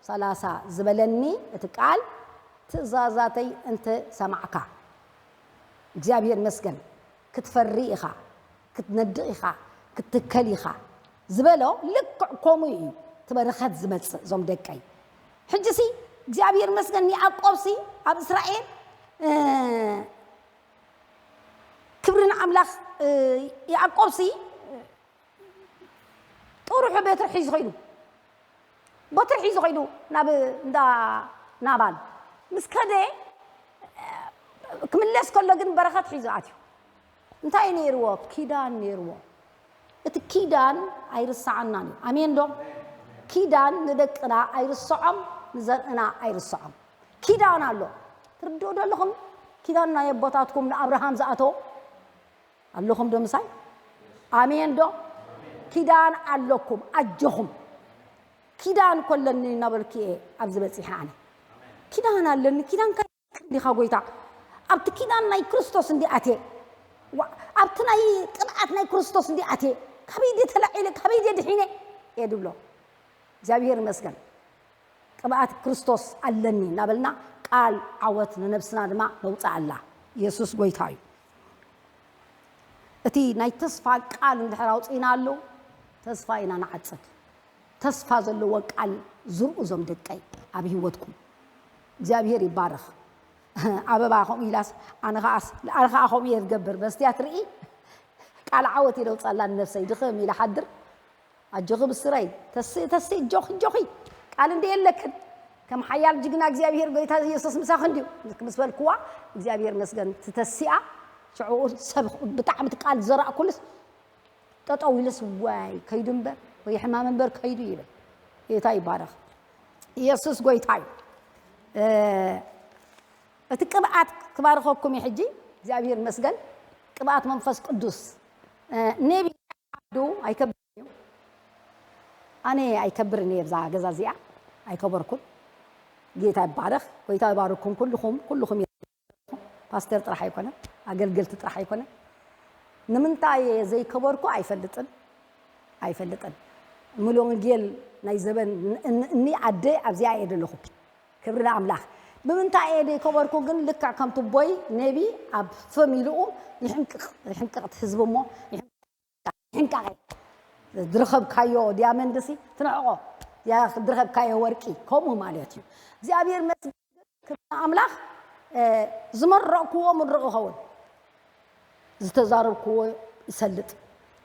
ሰላሳ ዝበለኒ እቲ ቃል ትእዛዛተይ እንተ ሰማዕካ እግዚኣብሔር ይመስገን ክትፈሪ ኢኻ ክትነድቕ ኢኻ ክትትከል ኢኻ ዝበሎ ልክዕ ከምኡ እዩ እቲ በረኸት ዝመፅእ እዞም ደቀይ ሕጂ ሲ እግዚኣብሔር መስገን ያዕቆብ ሲ ኣብ እስራኤል ክብሪ ንኣምላኽ ያዕቆብ ሲ ጥሩሑ በትሪ ሒዙ ኸይዱ በትሪ ሒዙ ኸይዱ ናብ እንዳ ናባል ምስ ከደ ክምለስ ከሎ ግን በረኸት ሒዙ ኣትዩ እንታይ ነይርዎ ኪዳን ነይርዎ እቲ ኪዳን ኣይርሳዓናን እዩ ኣሜን ዶ ኪዳን ንደቅና ኣይርስዖም፣ ንዘርእና ኣይርስዖም። ኪዳን ኣሎ። ትርድኡ ዶ ኣለኹም? ኪዳን ናይ ኣቦታትኩም ንኣብርሃም ዝኣተዎ ኣለኹም ዶ ምሳይ? ኣሜን ዶ? ኪዳን ኣለኩም፣ ኣጆኹም። ኪዳን እኮ ኣለኒ እናበልኩ እየ ኣብዚ በፂሐ ኣነ። ኪዳን ኣለኒ፣ ኪዳን ከ እንዲኻ ጎይታ? ኣብቲ ኪዳን ናይ ክርስቶስ እንዲ ኣትየ፣ ዋ- ኣብቲ ናይ ቅብኣት ናይ ክርስቶስ እንዲ ኣትየ፣ ካበይ ድየ ተላዒለ፣ ካበይ ድየ ድሒነ እየ ድብሎ። እግዚኣብሔር ይመስገን። ቅብኣት ክርስቶስ ኣለኒ እናበልና ቃል ዓወት ንነብስና ድማ ነውፅኣላ። ኢየሱስ ጎይታ እዩ። እቲ ናይ ተስፋ ቃል እንድሕር ኣውፅእና ኣሎ፣ ተስፋ ኢና ንዓፅድ። ተስፋ ዘለዎ ቃል ዝርኡ እዞም ደቀይ ኣብ ህይወትኩም። እግዚኣብሔር ይባረኽ። ኣበባ ከምኡ ኢላስ ኣነ ከዓስ ኣነ ከዓ ከምኡ እየ ዝገብር። በስትያ ትርኢ ቃል ዓወት ኢለ ውፃላ ንነብሰይ ድኽም ኢለ ሓድር። ኣጆኺ ብስረይ ተስኢ ተስኢ እጆኺ እጆኺ ቃል እንደ የለክን ከም ሓያል ጅግና እግዚኣብሔር ጎይታ ኢየሱስ ምሳኺ እንድዩ ምስ በልክዋ እግዚኣብሔር መስገን ትተሲኣ ሽዑ ሰብ ብጣዕሚ እቲ ቃል ዝዘራእኩልስ ጠጠው ኢልስ ዋይ ከይዱ እምበር ወይ ሕማም እምበር ከይዱ ይብል። ጌታ ይባረኽ። ኢየሱስ ጎይታ እዩ። እቲ ቅብኣት ክባርኸኩም እዩ ሕጂ እግዚኣብሔር መስገን። ቅብኣት መንፈስ ቅዱስ ኔቢ ዓዱ ኣይከብርን እዩ። ኣነ ኣይከብርን እየ ብዛ ገዛ እዚኣ ኣይከበርኩን። ጌታ ይባረኽ። ጎይታ ይባርኩም ኩልኹም ኩልኹም ፓስተር ጥራሕ ኣይኮነን ኣገልገልቲ ጥራሕ ኣይኮነን። ንምንታይ እየ ዘይከበርኩ ኣይፈልጥን ኣይፈልጥን። ሙሉ ወንጌል ናይ ዘበን እኒ ኣደ ኣብዚኣ እየ ዘለኹ። ክብሪ ንኣምላኽ። ብምንታይ እየ ዘይከበርኩ ግን ልክዕ ከምቲ ቦይ ኔቢ ኣብ ፍም ኢልኡ ይሕንቅቕ ይሕንቅቕ እቲ ህዝቢ እሞ ይሕንቃቐ ዝረኸብካዮ ዲያመንድሲ ትንዕቆ ዝረኸብካዮ ወርቂ ከምኡ ማለት እዩ። እግዚኣብሔር መስገን ኣምላኽ ዝመረቕክዎ ምርቕ ይኸውን። ዝተዛረብክዎ ይሰልጥ።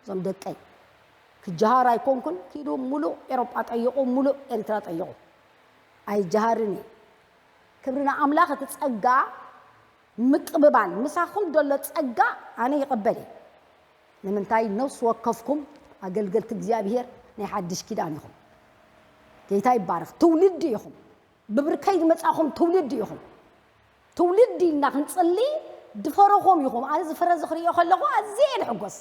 እዞም ደቀይ ክጀሃር ኣይኮንኩን። ኪዱ ሙሉእ ኤሮጳ ጠይቑ፣ ሙሉእ ኤርትራ ጠይቑ። ኣይጀሃርን እየ። ክብሪ ንኣምላኽ። እቲ ጸጋ ምቅብባል ምሳኹም ደሎ ጸጋ ኣነ ይቕበል እየ። ንምንታይ ነፍሲ ወከፍኩም ኣገልገልቲ እግዚኣብሔር ናይ ሓድሽ ኪዳን ኢኹም። ጌታ ይባረኽ። ትውልዲ ኢኹም። ብብርከይ ዝመጻኹም ትውልዲ ኢኹም። ትውልዲ ኢልና ክንጽሊ ድፈረኹም ኢኹም። ኣነ ዝፈረ ዝኽርእዮ ከለኹ ኣዝየ እየ ድሕጎስ።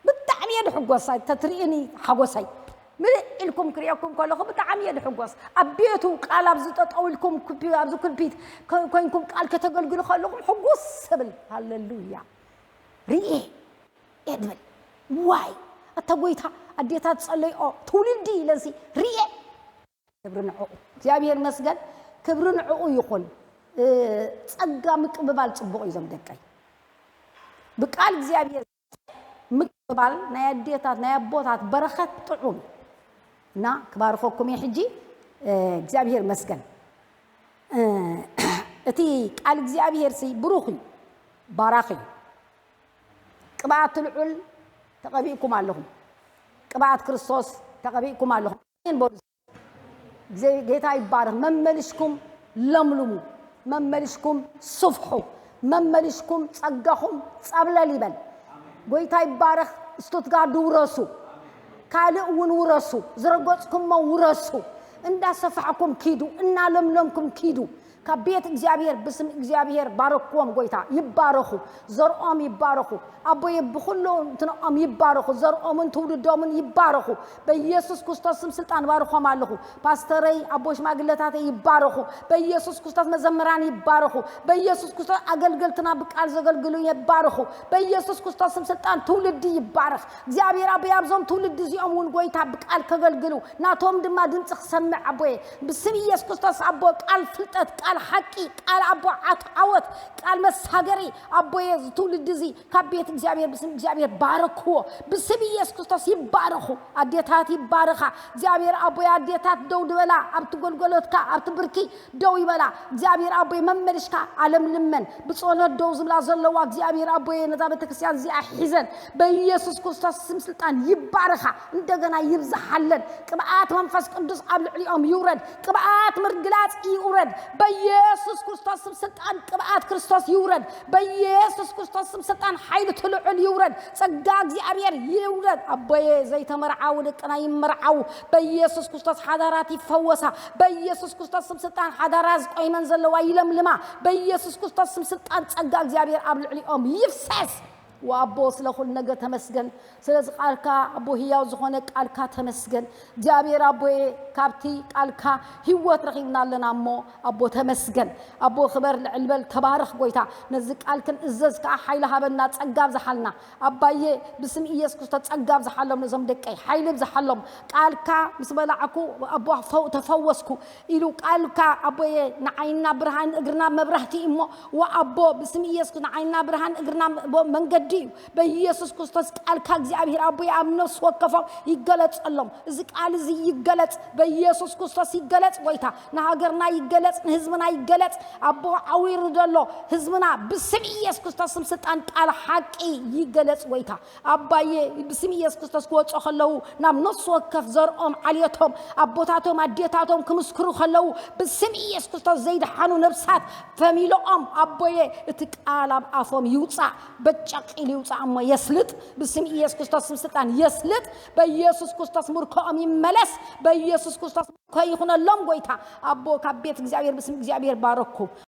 ብጣዕሚ እየ ድሕጎስ። ተትርእኒ ሓጎሰይ ምልእ ኢልኩም ክርእየኩም ከለኹ ብጣዕሚ እየ ድሕጎስ። ኣብ ቤቱ ቃል ኣብዚ ጠጠው ኢልኩም ኩፒ ኣብዚ ኩልፒት ኮ- ኮይንኩም ቃል ከተገልግሉ ከለኹም ሕጉስ እብል። ሃሌሉያ። ርኤ እየ ድብል። ዋይ ኣታ ጎይታ ኣዴታት ጸለይኦ ትውልዲ ኢለንሲ ርኤ ክብሪ ንዕኡ እግዚኣብሔር መስገን። ክብሪ ንዕኡ ይኹን። ጸጋ ምቅብባል ጽቡቕ እዩ ዞም ደቀይ። ብቃል እግዚኣብሔር ምቅብባል ናይ ኣዴታት ናይ ኣቦታት በረኸት ጥዑም እና ክባርኸኩም እየ ሕጂ። እግዚኣብሔር መስገን። እቲ ቃል እግዚኣብሔር ሲ ብሩኽ እዩ፣ ባራኽ እዩ። ቅብኣት ልዑል ተቐቢእኩም ኣለኹም። ቅብኣት ክርስቶስ ተቐቢእኩም ኣለኹም። ኣሜን በሉ። ጌታ ይባረኽ። መመልሽኩም ለምልሙ፣ መመልሽኩም ስፍሑ፣ መመልሽኩም ጸጋኹም ጸብለል ይበል። ጎይታ ይባረኽ። ስቱትጋርድ ውረሱ፣ ካልእ እውን ውረሱ፣ ዝረገጽኩሞ ውረሱ። እንዳሰፋሕኩም ኪዱ፣ እናለምለምኩም ኪዱ። ካብ ቤት እግዚኣብሔር ብስም እግዚኣብሔር ባረክዎም። ጎይታ ይባረኹ፣ ዘርኦም ይባረኹ። ኣቦየ ብኹሉ እንትንኦም ይባረኹ፣ ዘርኦምን ትውልዶምን ይባረኹ። በኢየሱስ ክርስቶስ ስም ስልጣን ባርኾም ኣለኹ። ፓስተረይ ኣቦ ሽማግለታተይ ይባረኹ። በኢየሱስ ክርስቶስ መዘምራን ይባረኹ። በኢየሱስ ክርስቶስ ኣገልገልትና ብቃል ዘገልግሉ ይባረኹ። በኢየሱስ ክርስቶስ ስም ስልጣን ትውልዲ ይባረኽ። እግዚኣብሔር ኣቦይ ኣብዞም ትውልዲ እዚኦም እውን ጎይታ ብቃል ከገልግሉ ናቶም ድማ ድምፂ ክሰምዕ ኣቦየ ብስም ኢየሱስ ክርስቶስ ኣቦ ቃል ፍልጠት ቃል ሓቂ ቃል ኣቦ ዓት ዓወት ቃል መሳገሪ ኣቦየ እዚ ትውልዲ እዚ ካብ ቤት እግዚኣብሔር ብስም እግዚኣብሔር ባረክዎ። ብስም ኢየሱስ ክርስቶስ ይባረኹ። ኣዴታት ይባረኻ። እግዚኣብሔር ኣቦይ ኣዴታት ደው ድበላ ኣብቲ ጎልጎለትካ ኣብቲ ብርኪ ደው ይበላ እግዚኣብሔር ኣቦይ መመልሽካ ኣለምልመን ብጸሎት ደው ዝብላ ዘለዋ እግዚኣብሔር ኣቦይ ነዛ ቤተክርስትያን እዚኣ ሒዘን በኢየሱስ ክርስቶስ ስም ስልጣን ይባረኻ። እንደገና ይብዝሓለን። ቅብኣት መንፈስ ቅዱስ ኣብ ልዕሊኦም ይውረድ። ቅብኣት ምርግላጽ ይውረድ። ኢየሱስ ክርስቶስ ስም ስልጣን ቅብኣት ክርስቶስ ይውረድ። በኢየሱስ ክርስቶስ ስም ስልጣን ሓይሊ ትልዑል ይውረድ። ጸጋ እግዚኣብሔር ይውረድ። ኣቦየ ዘይተመርዓዉ ደቅና ይመርዓዉ። በኢየሱስ ክርስቶስ ሓዳራት ይፈወሳ። በኢየሱስ ክርስቶስ ስም ስልጣን ሓዳራ ዝቆይመን ዘለዋ ይለምልማ። በኢየሱስ ክርስቶስ ስም ስልጣን ጸጋ እግዚኣብሔር ኣብ ልዕሊኦም ይፍሰስ። ወኣቦ ስለ ኩሉ ነገር ተመስገን። ስለዚ ቃልካ ኣቦ ህያው ዝኾነ ቃልካ ተመስገን። እግዚኣብሔር ኣቦየ ካብቲ ቃልካ ህይወት ረኺብና ኣለና እሞ ኣቦ ተመስገን። ኣቦ ክበር ልዕል በል ተባረኽ ጎይታ። ነዚ ቃል ክንእዘዝ ከዓ ሓይሊ ሃበና ጸጋ ኣብዝሓልና። ኣባየ ብስም ኢየሱስ ክርስቶስ ጸጋ ኣብዝሓሎም ነዞም ደቀይ ሓይሊ ኣብዝሓሎም። ቃልካ ምስ በላዕኩ ኣቦ ፈው- ተፈወስኩ። ኢሉ ቃልካ ኣቦየ ንዓይና ብርሃን እግርና መብራህቲ እሞ ወኣቦ ብስም ኢየሱስ ንዓይና ብርሃን እግርና መንገዲ እዩ። በኢየሱስ ክርስቶስ ቃልካ እግዚኣብሔር ኣቦየ ኣብ ነፍሲ ወከፎም ይገለጸሎም። እዚ ቃል እዚ ይገለጽ፣ በኢየሱስ ክርስቶስ ይገለጽ። ጎይታ ንሃገርና ይገለጽ፣ ንህዝብና ይገለጽ። ኣቦ ዓዊሩ ዘሎ ህዝብና ብስም ኢየሱስ ክርስቶስ ስም ስልጣን ቃል ሓቂ ይገለጽ። ጎይታ ኣባየ ብስም ኢየሱስ ክርስቶስ ክወፁ ከለዉ ናብ ነፍሲ ወከፍ ዘርኦም ዓልየቶም ኣቦታቶም ኣዴታቶም ክምስክሩ ከለዉ ብስም ኢየሱስ ክርስቶስ ዘይድሓኑ ነብሳት ፈሚልኦም ኣቦየ እቲ ቃል ኣብ ኣፎም ይውፃእ። በጨቂል ይውፃእ እሞ የስልጥ። ብስም ኢየሱስ ክርስቶስ ስም ስልጣን የስልጥ። በኢየሱስ ክርስቶስ ምርኮኦም ይመለስ። በኢየሱስ ክርስቶስ ምርኮ ይኹነሎም። ጎይታ ኣቦ ካብ ቤት እግዚኣብሔር ብስም እግዚኣብሔር ባረኩ።